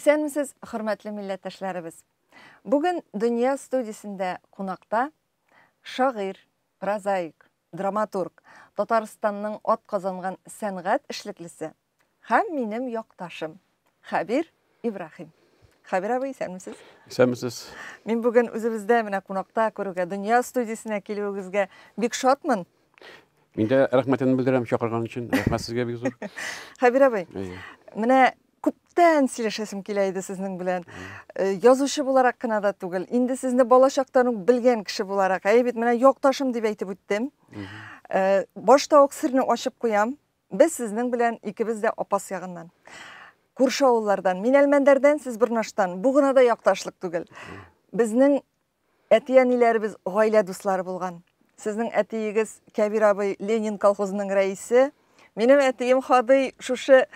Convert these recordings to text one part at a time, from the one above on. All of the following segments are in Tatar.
Исәнмесез, хөрмәтле милләттәшләребез. Бүген Дөнья студиясендә кунакта шагыйрь, прозаик, драматург, Татарстанның атказанган сәнгать эшлеклесе һәм минем якташым Хәбир Ибраһим. Хәбир абый, исәнмесез? Исәнмесез. Мин бүген үзебездә менә кунакта күрүгә, Дөнья студиясенә килүегезгә бик шатмын. Мин дә рәхмәтемне белдерәм чакырган өчен. Рәхмәт сезгә бик зур. Хәбир абый, менә күптән сөйләшәсем килә иде сезнең белән. Язучы буларак кына да түгел, инде сезне балачактан ук белгән кеше буларак. Әйе бит, менә якташым дип әйтеп үттем. Башта ук серне ачып куям. Без сезнең белән икебез дә Апас ягыннан. Күрше авыллардан. Мин Әлмәндәрдән, сез Борнаштан. Бу гына да якташлык түгел. Безнең әти-әниләребез гаилә дуслары булган. Сезнең әтиегез Кәбир абый Ленин колхозының рәисе. Минем әтием Хадый шушы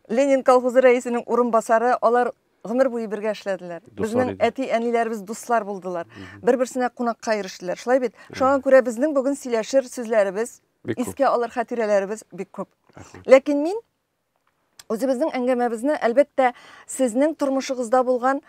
Ленин колхозы рәисенең урынбасары. Алар гомер буе бергә эшләделәр. Безнең әти-әниләребез дуслар булдылар. Бер-берсенә кунакка йөрештеләр. Шулай бит? Шуңа күрә безнең бүген сөйләшер сүзләребез, искә алыр хатирәләребез бик күп. Ләкин мин үзебезнең әңгәмәбезне, әлбәттә, сезнең тормышыгызда булган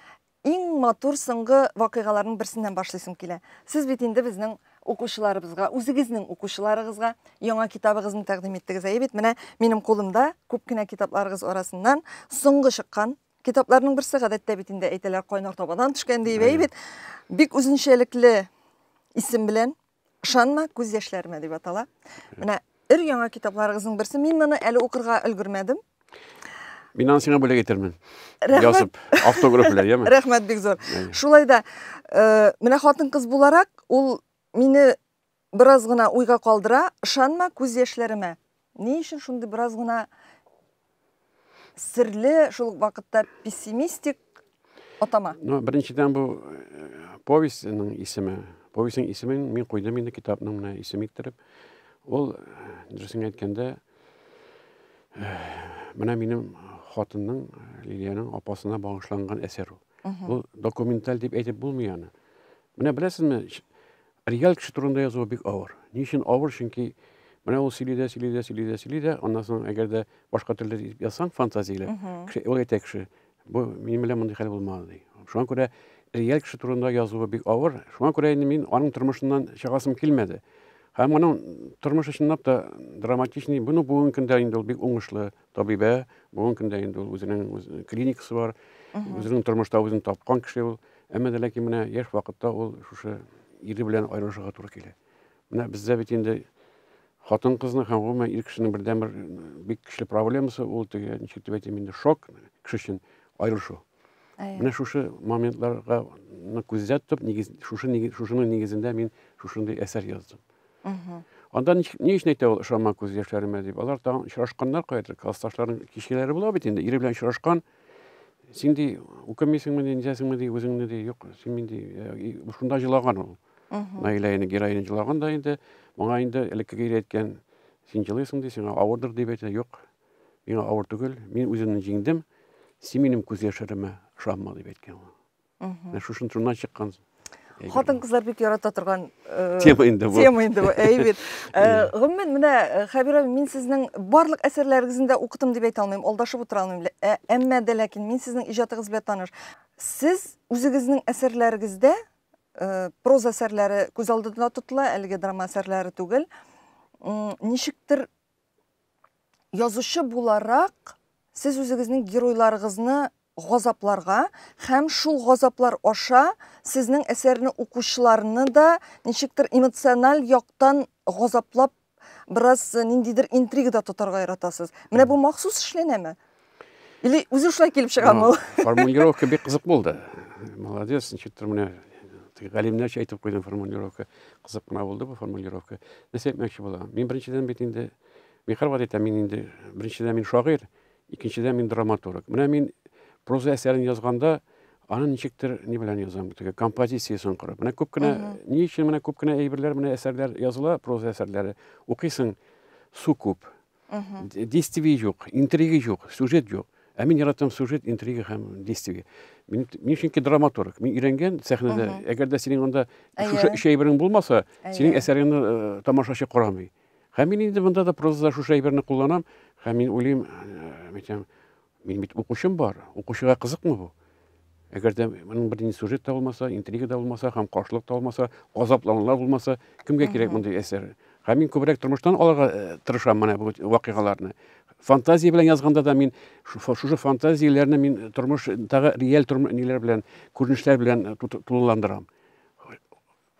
иң матур соңгы вакыйгаларның берсеннән башлыйсым килә. Сез бит инде безнең укучыларыбызга, үзегезнең укучыларыгызга яңа китабыгызны тәкъдим иттегез. Әйе бит, менә минем кулымда күп кенә китапларыгыз арасыннан соңгы чыккан китапларның берсе, гадәттә бит инде әйтәләр, кайнар табадан төшкән диеп, әйе бит. Бик үзенчәлекле исем белән Ышанма күз яшьләремә дип атала. Менә өр яңа китапларыгызның берсе. Мин моны әле укырга өлгермәдем. Мин аны сиңа бүләк итермен. Язып, автограф белән, яме? Рәхмәт бик зур. Шулай да, менә хатын-кыз буларак, ул мине бераз гына уйга калдыра. Ышанма күз яшьләремә. Ни өчен шундый бераз гына серле, шул ук вакытта пессимистик атама? Ну, беренчедән бу повестьның исеме. Повестьның исемен мин куйдым инде китапның менә исем иттереп. Ул, дөресен әйткәндә, менә минем хатынның, Лилиянең апасына багышланган әсәр ул. Ул документаль дип әйтеп булмый аны. Менә беләсезме, реаль кеше турында язуы бик авыр. Ни өчен авыр? Чөнки менә ул сөйли дә, сөйли дә, сөйли дә, сөйли дә, аннан соң әгәр дә башка төрле итеп язсаң, фантазияләп, кеше, ул әйтә кеше, бу минем белән мондый хәл булмады ди. Шуңа күрә реаль кеше турында язуы бик авыр. Шуңа күрә инде мин аның тормышыннан чыгасым килмәде. Һәм аның тормышы чынлап та драматичный. Буны бүгенге көндә инде ул бик уңышлы табибә. Бүгенге көндә инде ул үзенең клиникасы бар. Үзенең тормышта үзен тапкан кеше ул. Әмма дә ләкин менә яшь вакытта ул шушы ире белән аерылышырга туры килә. Менә бездә бит инде хатын-кызның һәм гомумән ир кешенең бердәнбер бик көчле проблемасы ул теге, ничек дип әйтим инде, шок кеше өчен аерылышу. Менә шушы моментларга күздә тотып, нигез, шушы нигез, шушының нигезендә мин шушындый әсәр яздым. Анда ни өчен әйтә ул ышанма күз яшьләремә дип? Алар тагын очрашканнар каядыр, классташларның кичәләре була бит инде, ире белән очрашкан. Син ди, үкенмисеңме ди, нитәсеңме ди, үзеңне ди, юк, син мин ди, шунда җылаган ул. Наилә инде героиня җылаган да инде, моңа инде элеккеге ире әйткән, син җылыйсың ди, сиңа авырдыр дип әйтә, юк, миңа авыр түгел, мин үземне җиңдем, син минем күз яшьләремә ышанма дип әйткән ул. Менә шушын шуннан чыккан. Хатын-кызлар бик ярата торган тема инде бу. Тема инде бу, әйе бит. Гомумән, менә Хәбир абый, мин сезнең барлык әсәрләрегезне дә укыдым дип әйтә алмыйм, алдашып утыра алмыйм. Әмма дә ләкин мин сезнең иҗатыгыз белән таныш. Сез үзегезнең әсәрләрегездә проза әсәрләре күз алдында тотыла, әлеге драма әсәрләре түгел. Ничектер язучы буларак сез үзегезнең геройларыгызны газапларга һәм шул газаплар аша сезнең әсәрне укучыларны да ничектер эмоциональ яктан газаплап бераз ниндидер интригада тотарга яратасыз. Менә бу махсус эшләнәме? Или үзе шулай килеп чыгамы ул? Формулировка бик кызык булды. Молодец, ничектер менә галимнәрчә әйтеп куйдым формулировка. Кызык кына булды бу формулировка. Нәрсә әйтмәкче була? Мин беренчедән бит инде, мин һәрвакыт әйтәм, мин инде беренчедән мин шагыйрь, икенчедән мин драматург. Менә мин проза әсәрен язганда, аны ничектер ни белән язам, теге композициясен корып. Менә күп кенә, ни өчен менә күп кенә әйберләр, менә әсәрләр языла, проза әсәрләре. Укыйсың, су күп. Действие юк, интрига юк, сюжет юк. Ә мин яратам сюжет, интрига һәм действие. Мин, мин чөнки драматург. Мин өйрәнгән сәхнәдә, әгәр дә синең анда шушы өч әйберең булмаса, синең әсәреңне тамашачы карамый. Һәм мин инде монда да прозада шушы әйберне кулланам. Һәм мин уйлыйм, әйтәм, Мин бит укучым бар. Укучыга кызыкмы бу? Әгәр дә моның бернинди сюжет та булмаса, интрига да булмаса, һәм каршылык та булмаса, газапланулар булмаса, кемгә кирәк мондый әсәр? Һәм мин күбрәк тормыштан алырга э, тырышам менә бу вакыйгаларны. Фантазия белән язганда да мин шушы фантазияләрне мин тормыштагы реаль тормыш ниләр белән, күренешләр белән э, тулыландырам.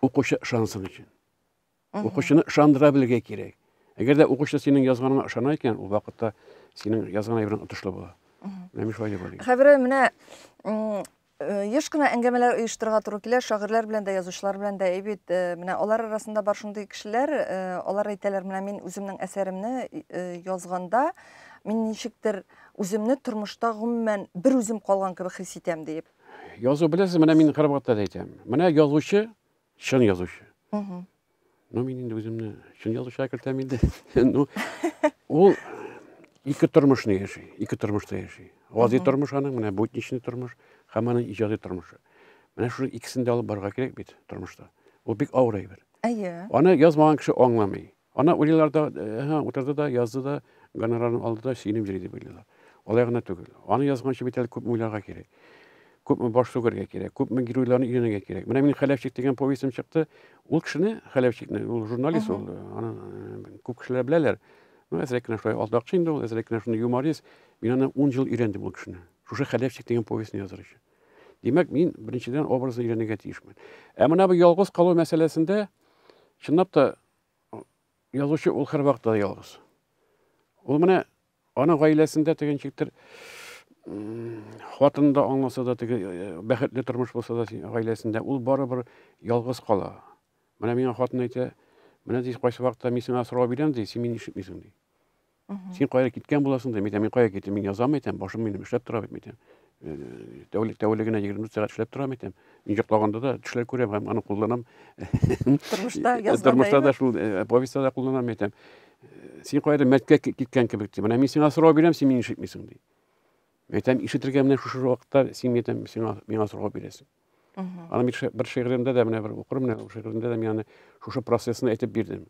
Укучы ышансын өчен. Укучыны ышандыра белергә кирәк. Әгәр дә укучы синең язганыңа ышана икән, ул вакытта синең язган әйберең отышлы була. Менә мин шулай дип уйлыйм. Хәбир, менә э, еш кына әңгәмәләр оештырырга туры килә, шагыйрьләр белән дә, язучылар белән дә. Әй бит, э, менә алар арасында бар шундый кешеләр, э, алар әйтәләр, менә мин үземнең әсәремне язганда, мин ничектер үземне тормышта гомумән бер үзем калган кебек хис итәм диеп. Язу беләсез, менә мин һәрвакытта да әйтәм. Менә язучы Чын язучы. Ну, мин инде үземне чын язучыга кертәм инде. Ну, ул ике тормышны яши, ике тормышта яши. Гади тормыш аның, менә будничный тормыш һәм аның иҗади тормышы. Менә шушы икесен дә алып барырга кирәк бит тормышта. Ул бик авыр әйбер. Әйе. Аны язмаган кеше аңламый. Ана уйлыйлар да, әһә, утырды да, язды да, гонорарын алды да, сөенеп йөри дип уйлыйлар. Алай гына түгел. Аны язганчы бит әле күпме уйларга кирәк. Күпме баш сүгәргә кирәк, күпме геройларны өйрәнергә кирәк. Менә минем Хәләфчик дигән повестем чыкты. Ул кешене, Хәләфчикне, ул журналист, ул, аны күп кешеләр беләләр. Ну, әзрәк кенә шулай алдакчы инде ул, әзрәк кенә шундый юморист. Мин аны 10 ел өйрәндем ул кешене. Шушы Хәләфчик дигән повестьны языр өчен. Димәк, мин беренчедән образны өйрәнергә тиешмен. Ә менә бу ялгыз калу мәсьәләсендә чынлап та язучы ул һәрвакытта да ялгыз. Ул менә аның гаиләсендә теге ничектер хатыны да аңласа да теге э, бәхетле тормыш булса да гаиләсендә ул барыбер ялгыз кала. Менә миңа хатын әйтә, менә ди кайсы вакытта мин сиңа сорау бирәм ди, син мине ишетмисең ди. Син кая киткән буласың ди. Мин кая киттем, мин язам әйтәм, башым минем эшләп тора бит әйтәм. Э, тәүлек тәүлегенә 24 сәгать эшләп торам әйтәм. Мин йоклаганда да төшләр күрәм һәм аны кулланам. Тормышта язганда. Тормышта да шул э, повестьта да кулланам әйтәм. Э, син каядыр мәткә киткән кебек ди. Менә мин сиңа сорау бирәм, син мине ишетмисең ди. Әйтәм, ишетергә менә шушы вакытта син әйтәм, сиңа миңа сорау бирәсең. Аны бер шигыремдә дә менә бер укырмын, менә шигыремдә дә мин аны шушы процессны әйтеп бирдем.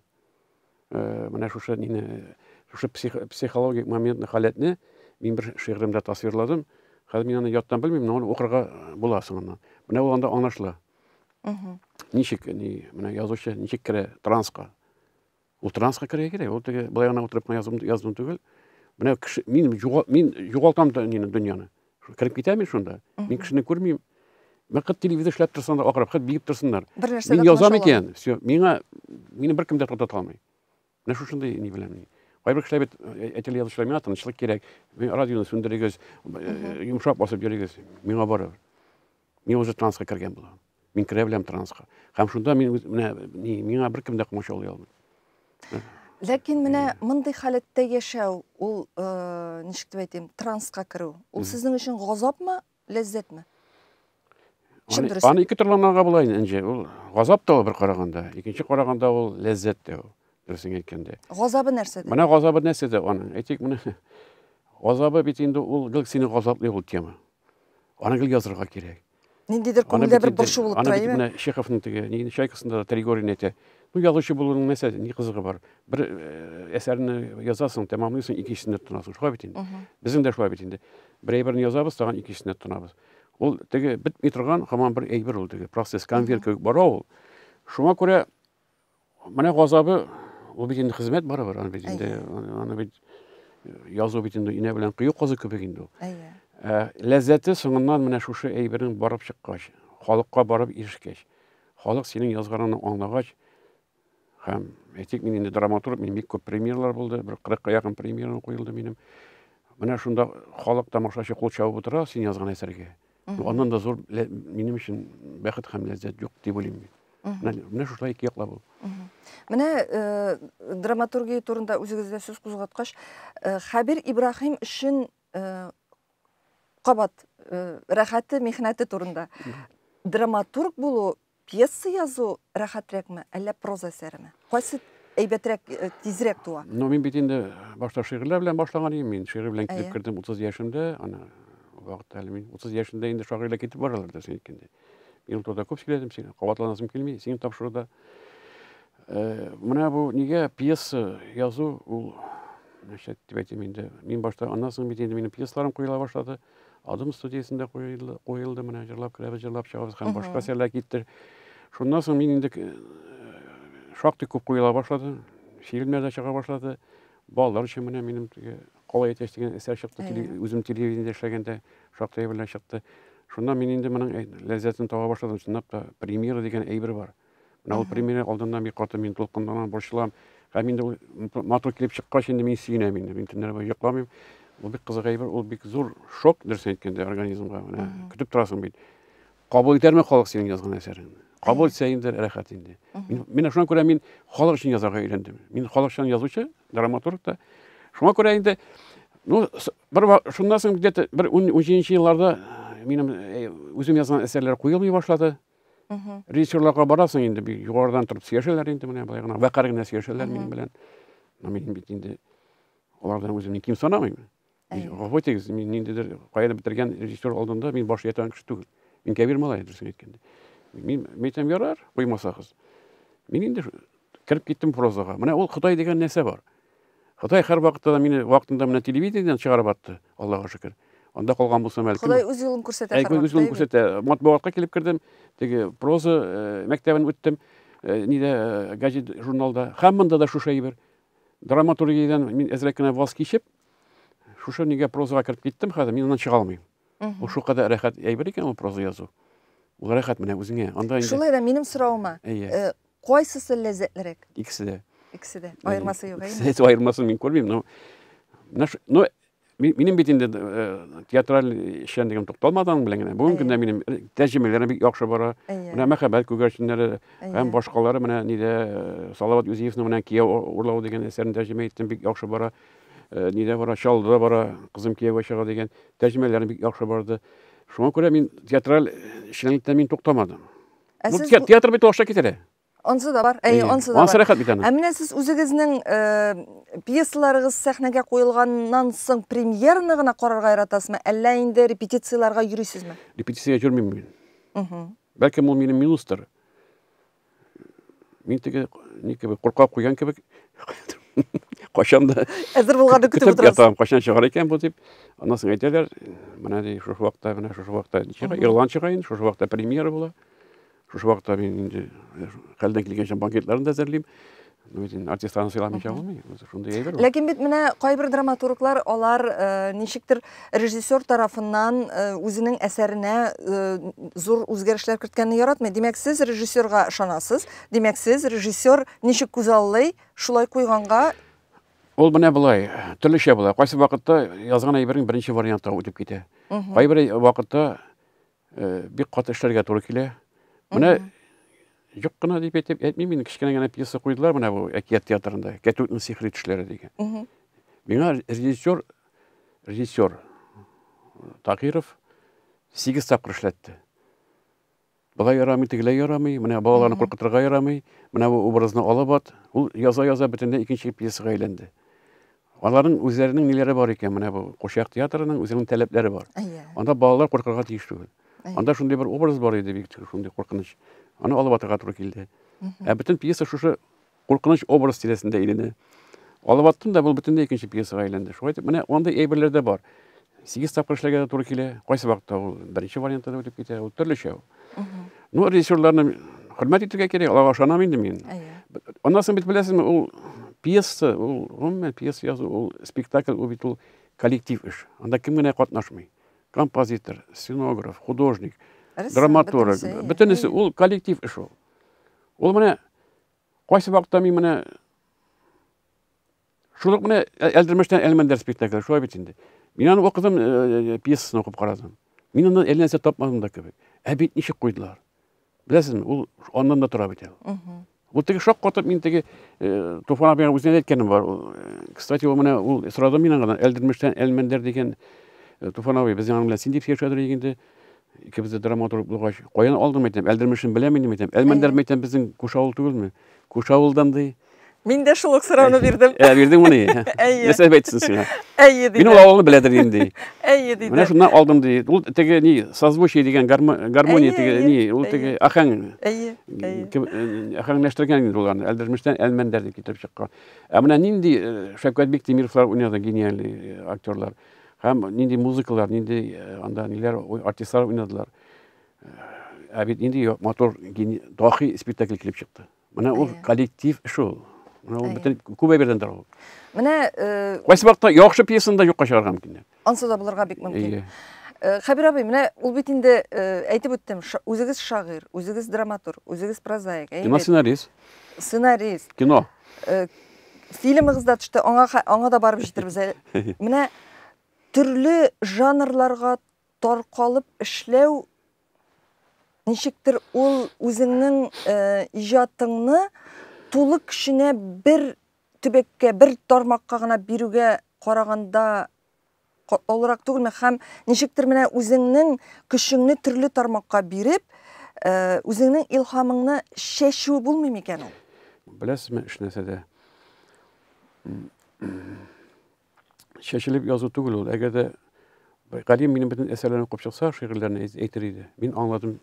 Э, менә шушы нине шушы психологик моментны халәтне мин бер шигыремдә тасвирладым хәзер мин аны яттан белмим но аны укырга була соңыннан менә ул анда аңлашыла ничек ни менә язучы ничек керә транска ул транска керергә кирәк ул теге былай гына утырып кына яздым, яздым түгел менә кеше мин мин югалтам да нине дөньяны Кереп китәм мин шунда. Мин кешене күрмим. Мен кыт телевизор эшләп торсам да акырып, хет биеп торсыннар. Бер нәрсә Мин язам икән, все, миңа мине беркем дә туктата алмый. Менә шушындый ни белән мин. Кайбер кешеләр бит э, әйтәләр язучылар, миңа тынычлык кирәк. Радионы сүндерегез, э, йомшак басып йөрегез. Миңа барыбер. Мин уже транска кергән булам. Мин керә беләм транска. Һәм шунда мин менә миңа беркем дә комачаулый алмый. Ләкин менә мондый халәттә яшәү, ул э, ничек дип әйтим, транска керү, ул сезнең өчен газапмы, ләззәтме? Чын дөрес. Аны ике төрле аңларга була инде, Энҗе. Ул газап та ул бер караганда, икенче караганда ул ләззәт тә ул, дөресен әйткәндә. Газабы нәрсәдә? Менә газабы нәрсәдә аның? Әйтик, менә газабы бит инде ул гел сине газаплый ул тема. Аны гел язырга кирәк. Ниндидер күңелдә бер борчу булып тора, әйеме? Менә Чеховның теге ни Чайкасында да Тригорин әйтә. Ну, язучы булуның нәрсә, ни кызыгы бар? Бер э, әсәрне язасың, тәмамлыйсың, икенчесенә тотынасың. Шулай бит инде. Безнең дә шулай бит инде. Бер әйберне язабыз, тагын икенчесенә тотынабыз. Ул теге бетми торган һаман бер әйбер ул теге процесс, конвейер кебек бара ул. Шуңа күрә Менә газабы, ул бит инде хезмәт барыбер, аны бит инде, аны бит э, язу бит инде инә белән кою казу кебек инде ул. Әйе. Ә, ләззәте соңыннан менә шушы әйбернең барып чыккач, халыкка барып ирешкәч, халык синең язганыңны аңлагач, һәм әйтик, мин инде драматург, мин бик күп премьералар булды, бер 40-ка якын премьера куелды минем. Менә шунда халык тамашачы кул чабып утыра син язган әсәргә. Аннан да зур минем өчен бәхет һәм ләззәт юк дип уйлыйм мин. Менә шушылай ике яклап ул. Менә э, драматургия турында үзегез дә сүз кузгаткач, э, Хәбир Ибраһим өчен э, кабат рәхәте, михнәте турында. Драматург булу Пьеса язу рәхәтрәкме, әллә проза әсәреме? Кайсы әйбәтрәк, э, тизрәк туа? Ну, мин бит инде башта шигырьләр белән башлаган идем. Мин шигырь белән килеп кердем 30 яшемдә. Аны вакытта әле мин 30 яшемдә инде шагыйрьләр китеп баралар дөресен әйткәндә. Мин ул турыда күп сөйләдем, сиңа кабатланасым килми, синең тапшыруда. Э, менә бу нигә пьеса язу ул Нәрсә дип әйтим инде. Мин башта аннан соң бит инде минем пьесаларым куела башлады. Адым студиясендә куелды, куелды менә җырлап керәбез, җырлап чыгабыз һәм башка әсәрләр китте. Шуннан соң мин инде э, шактый күп куела башлады. Фильмнар да чыга башлады. Балалар өчен менә минем теге Калай әтәч дигән әсәр чыкты, үзем телевидениедә эшләгәндә шактый әйберләр чыкты. Шуннан мин инде моның ләззәтен таба башладым. Чынлап та премьера дигән әйбер бар. Менә ул премьера алдыннан бик каты мин дулкынланам, борчылам. Һәм инде ул матур килеп чыккач инде мин сөенәм инде. Мин төннәр буе йокламыйм. Ул бик кызык әйбер, ул бик зур шок, дөресен әйткәндә, организмга. Менә көтеп торасың бит. Кабул итәрме халык синең язган әсәреңне? Кабул итсә инде рәхәт инде. Мин, менә шуңа күрә мин халык өчен язарга өйрәндем. Мин халыкчан язучы, драматург та. Шуңа күрә инде, ну, бер шуннан соң где-то бер 17 елларда минем э, үзем язган әсәрләр куелмый башлады. Режиссерларга барасың инде, бик югарыдан торып сөйләшәләр инде менә болай гына, вәкарь генә сөйләшәләр минем белән. Но мин бит инде алардан үземне ким санамыйм. Гафу итегез, мин ниндидер каяда бетергән режиссер алдында мин баш ия торган кеше түгел. Мин кәбир малай, дөресен әйткәндә. Мин әйтәм, ярар, куймасагыз. Мин инде кереп киттем прозага. Менә ул Ходай дигән нәрсә бар. Ходай һәр вакытта да мине вакытында менә телевидениедән чыгарып атты, Аллага шөкер. Анда калган булсам бәлки. Ходай үз юлын күрсәтә. Әй, үз юлын күрсәтә. Матбугатка килеп кердем, теге проза э, мәктәбен үттем, э, нидә э, газет журналда. Һәм монда да шушы әйбер. Драматургиядән мин әзрәк кенә ваз кичеп, шушы нигә прозага кереп киттем хәзер, мин аннан чыга алмыйм. Ул шулкадәр рәхәт әйбер икән ул проза язу. Ул рәхәт менә үзеңә. Анда инде Шулай да минем соравыма, э, кайсысы ләззәтлерәк? Икесе дә. Икесе дә. Аермасы юк, әйеме? Аермасын мин күрмим, но но минем бит инде э, театраль эшчәнлегем тукталмады аның белән генә. Бүгенге көндә минем э, тәрҗемәләрем бик яхшы бара. Менә Мәхәббәт күгәрченнәре һәм башкалары менә нидә э, Салават Юзиевның менә Кияү урлау дигән әсәрен тәрҗемә иттем, бик яхшы бара. Нидә бара, Чаллыда бара, Кызым кияүгә чыга дигән тәрҗемәләрем бик яхшы барды. Шуңа күрә мин театраль эшчәнлектән мин туктамадым. Театр бит акча китерә. Ансы да бар. Әйе, ансы да бар. Ансы рәхәт бит аның. Ә менә сез үзегезнең э, пьесаларыгыз сәхнәгә куелганнан соң премьераны гына карарга яратасызмы, әллә инде репетицияләргә йөрисезме? Репетициягә йөрмим мин. Бәлкем ул минем минустыр. Мин теге ни кебек куркак куян кебек качан да әзер булганны көтеп утырасыз. Ятам, качан чыгар икән бу дип. Аннан соң әйтәләр, менә ди шушы вакытта, менә шушы вакытта чыга, игълан чыга инде, шушы вакытта премьера була. Шушы вакытта мин инде э, хәлдән килгәнчә банкетларын да әзерлим. Ну, бит инде артистларны сыйламыйча булмый. Шундый әйбер ул. Ләкин бит менә кайбер драматурглар алар э, ничектер режиссер тарафыннан э, үзенең әсәренә э, зур үзгәрешләр керткәнне яратмый. Димәк, сез режиссерга ышанасыз. Димәк, сез режиссер ничек күзаллый, шулай куйганга Ул менә болай, төрлечә була. Кайсы вакытта язган әйберең беренче вариантта үтеп китә. Кайбер вакытта Э, бик каты эшләргә туры килә. Менә юк кына дип әйтеп әйтмим инде, кечкенә генә пьеса куйдылар менә бу әкият театрында, Кәтүкнең сихри төшләре дигән. Миңа режиссер режиссер Тагиров 8 тапкыр эшләтте. Болай ярамый, тегеләй ярамый, менә балаларны куркытырга ярамый, менә бу образны алып ат. Ул яза-яза бөтенләй икенче пьесага әйләнде. Аларның үзләренең ниләре бар икән, менә бу Курчак театрының үзенең таләпләре бар. Анда балалар куркырга тиеш түгел. Анда шундый бер образ бар иде, бик шундый куркыныч. Аны алып атырга туры килде. Ә бөтен пьеса шушы куркыныч образ тирәсендә әйләнә. Алып аттым да, бу бөтенләй икенче пьесага әйләнде. Шулай итеп, менә андый әйберләр дә бар. Сигез тапкыр эшләргә дә туры килә. Кайсы вакытта ул беренче вариантта да үтеп китә, ул төрлечә ул. Ну, режиссерларны хөрмәт итәргә кирәк, аларга ышанам инде мин. Аннан соң бит беләсезме, ул пьеса, ул гомумән пьеса язу, ул спектакль, ул бит ул коллектив эш. Анда кем генә катнашмый. Композитор, сценограф, художник, драматург, бөтенесе ул коллектив эш ул. Ул менә кайсы вакытта мин менә Шул ук менә Әлдермештән Әлмәндәр спектакле, шулай бит инде. Мин аны укыдым, э, э, пьесасын укып карадым. Мин аннан әллә нәрсә тапмадым да кебек. Ә бит ничек куйдылар? Беләсезме, ул аннан да тора бит әле. Ул теге шок катып, мин теге э, Туфан абыйга үзенә әйткәнем бар. Кстати, ул менә ул сорадым мин аңардан, Әлдермештән Әлмәндәр дигән Туфан абый, без аның белән син дип сөйләшәдер инде. Икебез дә драматург булгач, каян алдың әйтәм, Әлдермешен беләм инде әйтәм. Әлмәндәр әйтәм, безнең Кушавыл түгелме? Кушавылдан ди. Мин дә шул ук сорауны бирдем. Ә, бирдең моны? Әйе. Нәрсә дип әйтсен сиңа? Әйе, диде. Мин ул авылны беләдер инде. Әйе, диде. Менә шуннан алдым ди. Ул теге ни, созвучие дигән гармония теге ни, ул теге ахәң. Әйе, әйе. Ахәңләштергән инде ул аны. Әлдермештән Әлмәндәр дип китереп чыккан. Ә менә нинди Шәүкәт Биктимировлар уйнады, гениальный актерлар. Һәм нинди музыкалар, нинди анда ниләр, артистлар уйнадылар. Ә бит нинди матур, дахи спектакль килеп чыкты. Менә ул коллектив эше ул. Менә ул бөтен күп әйбердән тора ул. Менә кайсы вакытта яхшы пьесаны да юкка чыгарырга мөмкин. Ансы да булырга бик мөмкин. Хәбир абый, менә ул бит инде әйтеп үттем, үзегез шагыйрь, үзегез драматург, үзегез прозаик. Кино сценарист. Сценарист. Кино. Фильмыгыз да төште, аңа аңа да барып җитербез әле. Менә төрле жанрларга таркалып эшләү ничектер ул үзеңнең иҗатыңны тулы көченә бер төбәккә, бер тармакка гына бирүгә караганда катлаулырак түгелме? Һәм ничектер менә үзеңнең көчеңне төрле тармакка биреп, үзеңнең илһамыңны чәчү булмый микән ул? Беләсезме, эш нәрсәдә? Чәчелеп язу түгел ул. Әгәр дә Галим минем бөтен әсәрләрен укып чыкса, шигырьләрне әйтер иде. Мин аңладым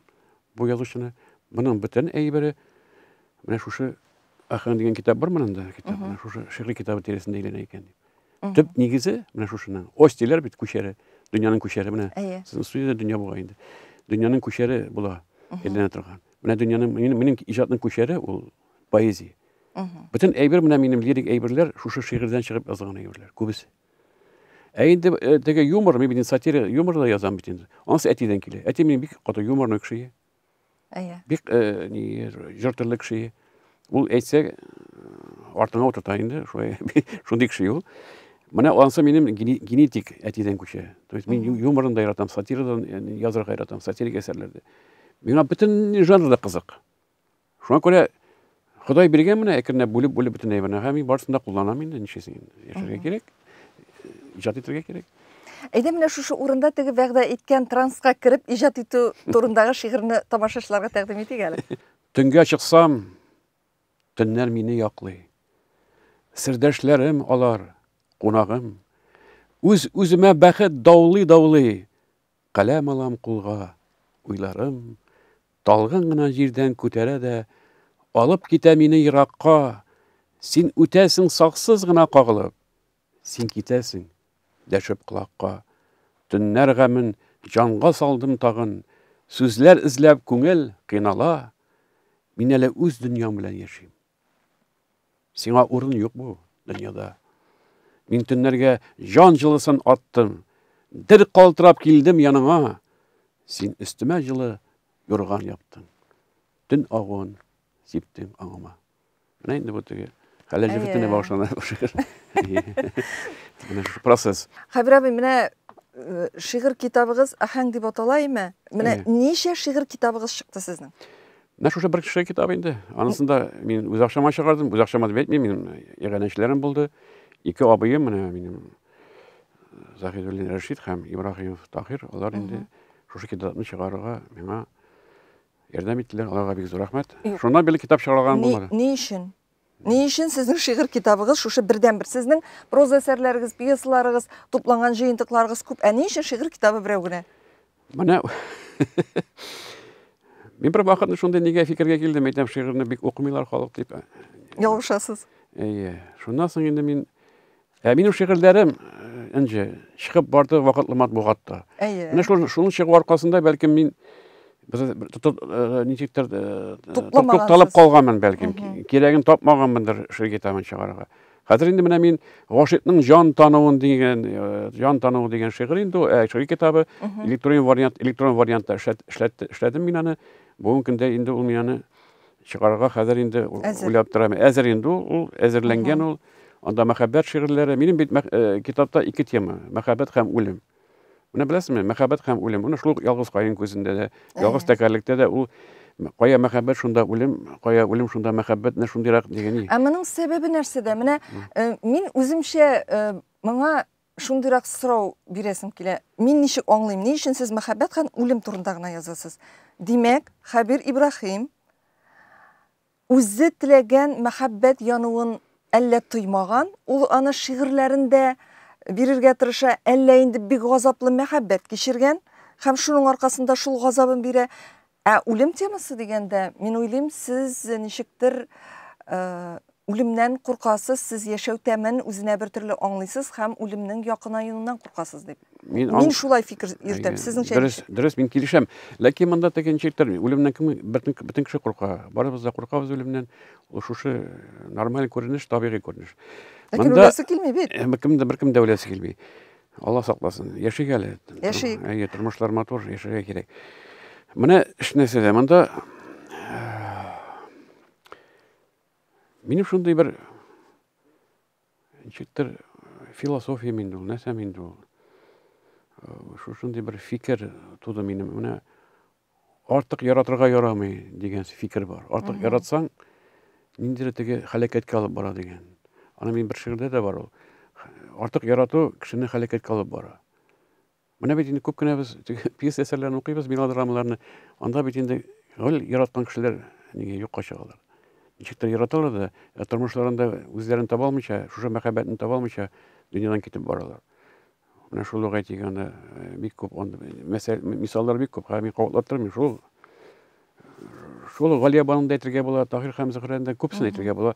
бу язучыны. Моның бөтен әйбере менә шушы Ахын дигән китап бар монда, китап. Менә шушы шигырь китабы тирәсендә әйләнә икән дип. Төп нигезе менә шушының. Ось диләр бит күчәре. Дөньяның күчәре менә. Сезнең студиядә дөнья була инде. Дөньяның күчәре була, әйләнә торган. Менә дөньяның минем иҗатның күчәре ул поэзия. Бөтен әйбер менә минем лирик әйберләр шушы шигырьдән чыгып язылган әйберләр, күбесе. Ә инде э, теге юмор, мин бит сатира, юмор да язам бит инде. Анысы әтидән килә. Әти минем бик каты юморный кеше. Әйе. Бик э, ни җыр телле кеше. Ул әйтсә, э, артыңа утырта инде, шулай шундый кеше ул. Менә анысы минем генетик әтидән күчә. То есть мин юморын да яратам, сатирадан язырга яратам, сатирик әсәрләрдә. Миңа бөтен жанр да кызык. Шуңа күрә Ходай биргән менә әкренләп бүлеп-бүлеп бөтен әйберне. Һәм мин барысын да кулланам инде, нишлисең инде. Яшәргә кирәк, иҗат итәргә кирәк. Әйдә менә шушы урында теге вәгъдә иткән транска кереп иҗат итү турындагы шигырьне тамашачыларга тәкъдим итик әле. Төнгә чыксам, төннәр мине яклый. Сердәшләрем алар, кунагым. Үз-үземә бәхет даулый-даулый, Каләм алам кулга, уйларым Талгын гына җирдән күтәрә дә, Алып китә мине еракка. Син үтәсең саксыз гына кагылып, Син китәсең, дәшеп колакка. Төннәр гамен җанга салдым тагын, Сүзләр эзләп күңел кыйнала. Мин әле үз дөньям белән яшим. Сиңа урын юк бу дөньяда. Мин төннәргә җан җылысын аттым. Дер калтырап килдем яныңа. Син өстемә җылы юрган яптың. Төн агуын сиптең аңыма. Менә инде бу теге хәләл җефетенә багышлана бу шигырь. Менә шушы процесс. Хәбир абый, менә э, шигырь китабыгыз Аһәң дип атала име? Менә ничә шигырь китабыгыз чыкты сезнең? Менә шушы бер кеше китабы инде. Анысын да мин үз акчама чыгардым. Үз акчама дип әйтмим, минем иганәчеләрем булды. Ике абыем менә минем э, Заһидуллин Рәшит һәм Ибраһимов Таһир, алар инде шушы китапны чыгарырга миңа ярдәм иттеләр. Аларга бик зур рәхмәт. Шуннан бирле китап чыгарган булмады. Ни өчен? Ни өчен сезнең шигырь китабыгыз шушы бердәнбер? Сезнең проза әсәрләрегез, пьесаларыгыз, тупланган җыентыкларыгыз күп. Ә ни өчен шигырь китабы берәү генә? Менә мин бер вакытны шундый нигә фикергә килдем, әйтәм, шигырьне бик укымыйлар халык дип. Ялгышасыз. Әйе. Шуннан соң инде мин Ә минем шигырьләрем инде чыгып барды вакытлы матбугатта. Әйе. Менә шул шуның чыгу аркасында бәлкем мин ничектер тукталып калганмын бәлкем. Кирәген тапмаганмындыр шигырь китабын чыгарырга. Хәзер инде менә мин Гашыйкның җан тануын дигән, җан тануы дигән шигырь инде ул, шигырь китабы электрон вариант, электрон вариантта эшләдем мин аны. Бүгенге көндә инде ул мин аны чыгарырга хәзер инде уйлап торам. Әзер инде ул, ул әзерләнгән ул. Анда мәхәббәт шигырьләре. Минем бит э, китапта ике тема: мәхәббәт һәм үлем. Менә беләсезме, мәхәббәт һәм үлем. Менә шул ук ялгыз каен күзендә дә, ялгыз тәкәрлектә дә ул кая мәхәббәт, шунда үлем, кая үлем, шунда мәхәббәт, менә шундыйрак дигән. Ә моның сәбәбе нәрсәдә? Менә э, мин үземчә э, моңа шундыйрак сорау бирәсем килә. Мин ничек аңлыйм, ни өчен сез мәхәббәт һәм үлем турында гына язасыз? Димәк, Хәбир Ибраһим үзе теләгән мәхәббәт януын Әллә тоймаган, ул аны шигырьләрендә бирергә тырыша, әллә инде бик газаплы мәхәббәт кичергән һәм шуның аркасында шул газабын бирә. Ә үлем темасы дигәндә, мин уйлыйм, сез ничектер э, үлемнән куркасыз, сез яшәү тәмен үзенә бер төрле аңлыйсыз һәм үлемнең якынаюыннан куркасыз дип. Мин, мин шулай фикер йөртәм. Сезнеңчә Дөрес, дөрес, мин килешәм. Ләкин монда теге ничектер, үлемнән кем бөтен бөтен кеше курка. Барыбыз да куркабыз үлемнән. Ул шушы нормаль күренеш, табигый күренеш. Ләкин үләсе килми бит. Беркем дә беркем дә үләсе килми. Алла сакласын. Яшик әле. Яшик. Әйе, тормышлар матур, яшәргә кирәк. Менә эш нәрсәдә, монда минем шундый бер ничектер философия инде ул, нәрсә инде ул. Шушындый бер фикер туды минем. Менә артык яратырга ярамый дигән фикер бар. Артык яратсаң, ниндидер теге хәләкәткә алып бара дигән. Аны мин бер шигырьдә дә бар ул. Артык ярату кешене хәләкәткә алып бара. Менә бит инде күп кенә без пьеса әсәрләрен укыйбыз, мелодрамаларны. Анда бит инде гел яраткан кешеләр нигә юкка чыгалар. Ничектер яраталар да, ә тормышларында үзләрен таба алмыйча, шушы мәхәббәтне таба алмыйча дөньядан китеп баралар. Менә шул ук әйтик, анда э, бик күп анда мәсәл мисаллар бик күп. Хәзер мин кабатлап тормыйм. Шул шул Галия Бануны да әйтергә була, Таһир һәм Зөһрәне дә күпсен әйтергә була.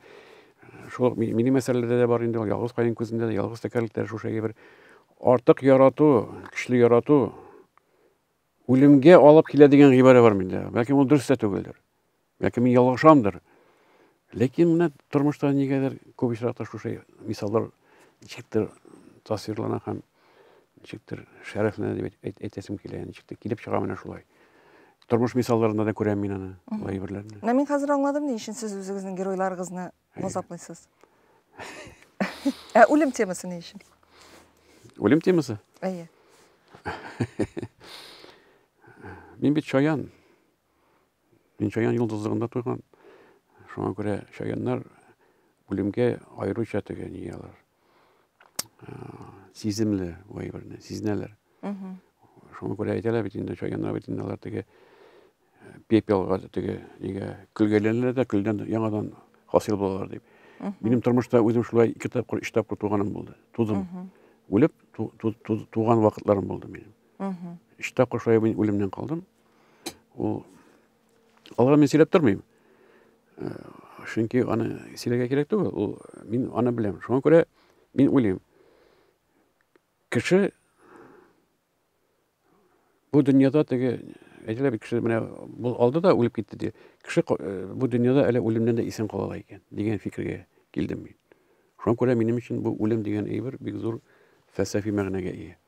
Шул ук минем мәсьәләләрдә дә бар инде ул ялгыз каен күзендә дә, ялгыз тәкәрлектә шушы әйбер. Артык ярату, көчле ярату үлемгә алып килә дигән гыйбарә бар миндә. Бәлкем ул дөрес тә түгелдер. Бәлкем мин ялгышамдыр. Ләкин менә тормышта нигәдер күп очракта шушы мисаллар ничектер тасвирлана һәм ничектер шәрехләнә дип әйтәсем килә. Ничектер килеп чыга менә шулай. Тормыш мисалларында да күрәм мин аны, ул әйберләрне. Менә мин хәзер аңладым, ни өчен сез үзегезнең геройларыгызны газаплыйсыз. Ә үлем темасы ни өчен? Үлем темасы? Әйе. Мин бит чаян. Мин чаян йолдызлыгында туйган. Шуңа күрә чаяннар үлемгә аеруча теге ни алар. Сиземле бу әйберне, сизенәләр. Шуңа күрә әйтәләр бит инде, чаяннар бит инде алар теге пепелга теге нигә көлгәләнәләр дә, көлдән яңадан хасил булалар дип. Минем тормышта үзем шулай ике тапкыр, өч тапкыр туганым булды. Тудым. Үлеп туган вакытларым булды минем. Өч тапкыр шулай мин үлемнән калдым. Ул алга мин сөйләп тормыйм. Э, чөнки аны сөйләргә кирәк түгел. Ул мин аны беләм. Шуңа күрә мин уйлыйм. Кеше бу дөньяда теге әйтелә бит кеше менә бу алды да үлеп китте ди. Кеше э, бу дөньяда әле үлемнән дә исән кала ала икән дигән фикергә килдем мин. Шуңа күрә минем өчен бу үлем дигән әйбер бик зур фәлсәфи мәгънәгә ия.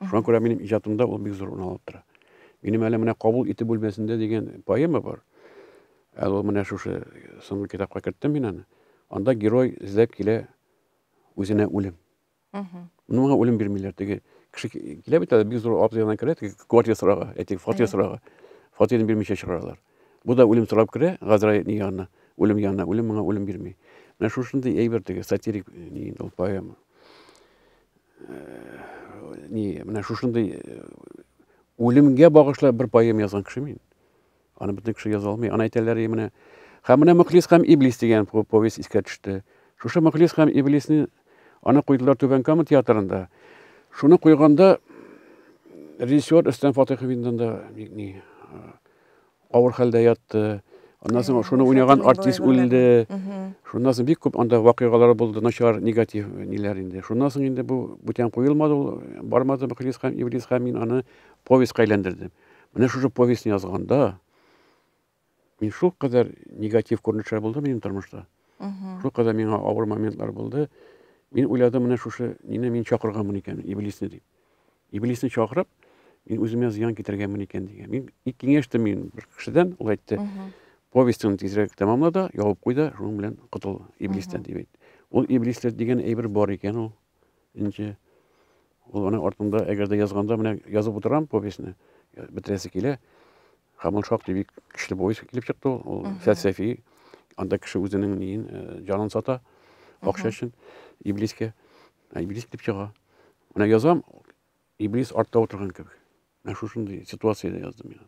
Шуңа күрә минем иҗатымда ул бик зур урын алып тора. Минем әле менә Кабул итү бүлмәсендә дигән поэма бар. Әле ул менә шушы соңгы китапка керттем мин аны. Анда герой эзләп килә үзенә үлем. Моны моңа үлем бирмиләр. Теге кеше килә бит әле бик зур абзый янына керә, теге квартира сорага, әйтик, фатир сорага. Фатирын бирмичә чыгаралар. Бу да үлем сорап керә, Газраил янына, үлем янына, үлем моңа үлем бирми. Менә шушындый әйбер теге сатирик ни инде ул поэма. Ни, менә шушындый үлемгә багышлап бер поэма язган кеше мин. Аны бөтен кеше яза алмый. Аны әйтәләр, менә һәм менә Мөхлис һәм Иблис дигән повесть искә төште. Шушы Мөхлис һәм Иблисне аны куйдылар Түбән Кама театрында. Шуны куйганда режиссер Рөстәм Фатыйхов инде анда ни авыр хәлдә ятты. Аннан соң шуны уйнаган артист үлде. Шуннан соң бик күп анда вакыйгалар булды, начар, негатив ниләр инде. Шуннан соң инде бу бүтән куелмады ул, бармады Мөхлис һәм Иблис һәм мин аны повестька әйләндердем. Менә шушы повестьны язганда мин шул кадәр негатив күренешләр булды минем тормышта. Шул кадәр миңа авыр моментлар булды. Мин уйладым, менә шушы мине мин чакырганмын икән, Иблисне дип. Иблисне чакырып, мин үземә зыян китергәнмен икән дигән. Мин ик киңәштем мин бер кешедән, ул әйтте, повестьны тизрәк тәмамла да, ябып куй да, шуның белән котыл Иблистән дип әйтте. Ул Иблисләр дигән әйбер бар икән ул. Инде ул аның артында, әгәр дә язганда, менә язып утырам повестьны, бетерәсе килә. Һәм ул шактый бик көчле повесть килеп чыкты ул, ул фәлсәфи. Анда кеше үзенең ниен, э, җанын сата акча өчен Иблискә. Ә Иблис килеп чыга. Менә язам, Иблис артта утырган кебек. Менә шушындый ситуациядә яздым мин.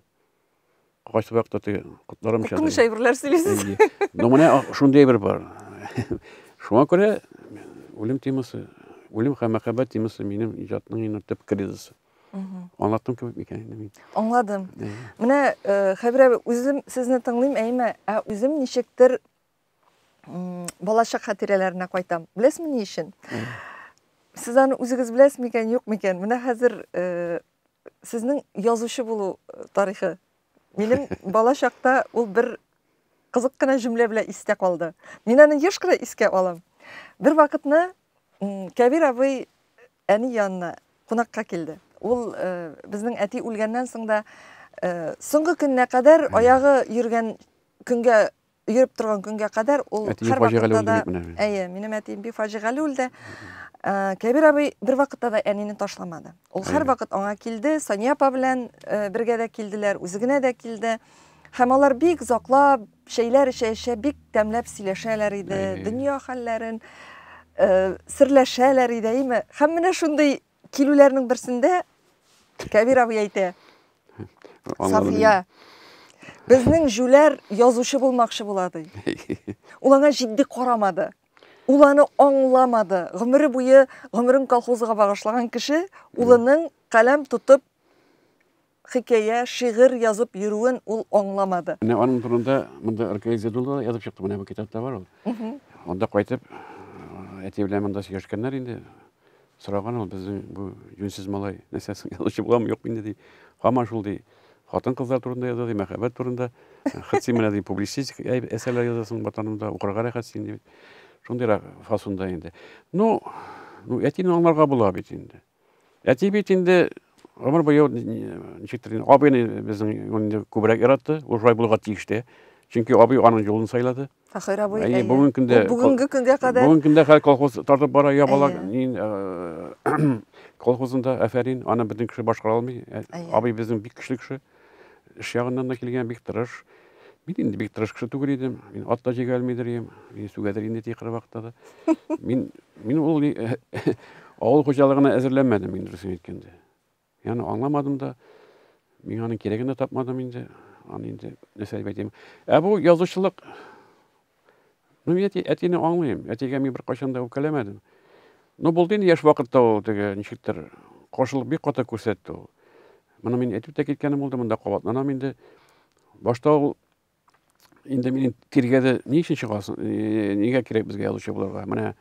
Кайсы вакытта теге котларым чыга. Куркыныч әйберләр сөйлисез. Ну, менә шундый әйбер бар. Шуңа күрә үлем темасы, үлем һәм мәхәббәт темасы минем иҗатның инде төп кризисы. Аңлаттым кебек микән инде мин? Аңладым. Менә, э, Хәбир абый, үзем сезне тыңлыйм, әйме, ә үзем ничектер балачак хатирәләренә кайтам. Беләсезме ни өчен? Сез аны үзегез беләсез микән, юк микән? Менә хәзер э, сезнең язучы булу э, тарихы. Минем балачакта ул бер кызык кына җөмлә белән истә калды. Мин аны еш кына искә алам. Бер вакытны Кәбир абый әни янына кунакка килде. Ул э, безнең әти үлгәннән соң да э, соңгы көненә кадәр аягы йөргән көнгә йөреп торган көнгә кадәр ул һәр вакытта да әйе, минем әтием бик фаҗигале үлде. Э, Кәбир абый бер вакытта да әнине ташламады. Ул һәр вакыт аңа килде, Сания апа белән бергә дә килделәр, үзе генә дә килде. Һәм алар бик озаклап чәйләр эчә-эчә бик тәмләп сөйләшәләр иде, дөнья хәлләрен э, серләшәләр иде, әйме? Һәм менә шундый килүләрнең берсендә Кәбир абый әйтә, Сафия, безнең җүләр язучы булмакчы була, ди. Ул аңа җитди карамады. Ул аны аңламады. Гомере буе гомерен колхозга багышлаган кеше улының каләм тотып хикәя, шигырь язып йөрүен ул аңламады. Менә аның турында монда Ркаил Зәйдулла да язып чыкты, менә бу китапта бар ул. Анда кайтып, әти белән монда сөйләшкәннәр инде. Сораган ул безнең бу юньсез малай нәрсә соң язучы буламы, юкмы инде ди. Һаман шул ди. Хатын-кызлар турында яза ди, мәхәббәт турында. Хет син менә ди публицистик әсәрләр язасың ватанымда, укырга рәхәт син ди. Шундыйрак фасонда инде. Ну, ну әтине аңларга була бит инде. Әти бит инде гомер буе ничектер инде абыйны безнең инде күбрәк яратты. Ул шулай булырга тиеш тә. Чөнки абый аның юлын сайлады. Фахир абый, әйе. Бүгенге көндә бүгенге көнгә кадәр Бүгенге көндә хәл колхоз тартып бара, я бала колхозында афәрин, аны бөтен кеше башкара алмый. Абый безнең бик көчле кеше. Эш ягыннан да килгән, бик тырыш. Мин инде бик тырыш кеше түгел идем. Мин ат та җигә алмыйдыр идем. Мин сүгәдер инде ти вакытта да. Мин мин ул авыл хуҗалыгына әзерләнмәдем, мин дөресен әйткәндә. Мин аны аңламадым да, мин аның кирәген дә тапмадым инде. Аны инде нәрсә дип әйтим. Ә бу язучылык Ну, мин әти, әтине аңлыйм. Әтигә мин беркайчан да үпкәләмәдем. Ну, булды инде яшь вакытта ул теге ничектер каршылык бик каты күрсәтте ул. Моны мин әйтеп тә киткәнем булды, монда кабатланам инде. Башта ул инде мине тиргәде, ни өчен чыгасың, э, нигә кирәк безгә язучы булырга? Менә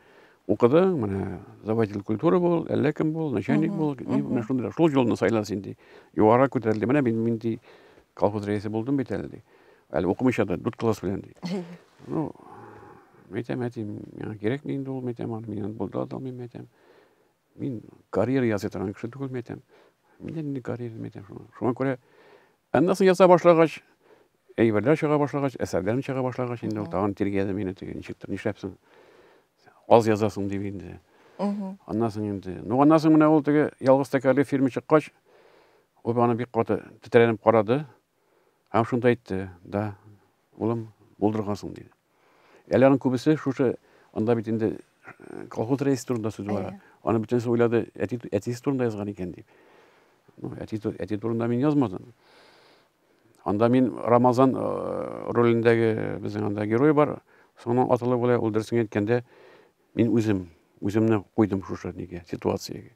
укыдың, менә заводитель культуры бул, әллә кем бул, начальник бул, менә шундый, шул юлны сайла син ди. Югары күтәрелде. Менә мин мин ди колхоз рәисе булдым бит әле ди. Әле укымыйча да дүрт класс белән ди. Ну, әйтәм, әти, миңа кирәкми инде ул, әйтәм, аны мин булдыра да алмыйм, әйтәм. Мин карьера ясый торган кеше түгел, әйтәм. Миндә нинди карьера, әйтәм, шуңа. Шуңа күрә аннан соң яса башлагач, әйберләр чыга башлагач, әсәрләрем чыга башлагач, инде ул тагын тиргәде мине теге, ничектер, нишләпсең? Аз язасың дип инде. Аннан соң инде, ну аннан соң менә ул теге Ялгыз тәкәрле фильмы чыккач, ул аны бик каты тетрәнеп карады. Һәм шунда әйтте, да, улым, булдыргансың, диде. Әле аның күбесе шушы, анда бит инде э, колхоз рәисе турында сүз бара. Аны бөтенесе уйлады, әти, әтисе турында язган икән дип. Ну, әти, әти турында мин язмадым. Анда мин Рамазан э, ролендәге безнең анда герой бар. Соңыннан атылып була, ул дөресен әйткәндә, Мин үзем, үземне куйдым шушы нигә, ситуациягә.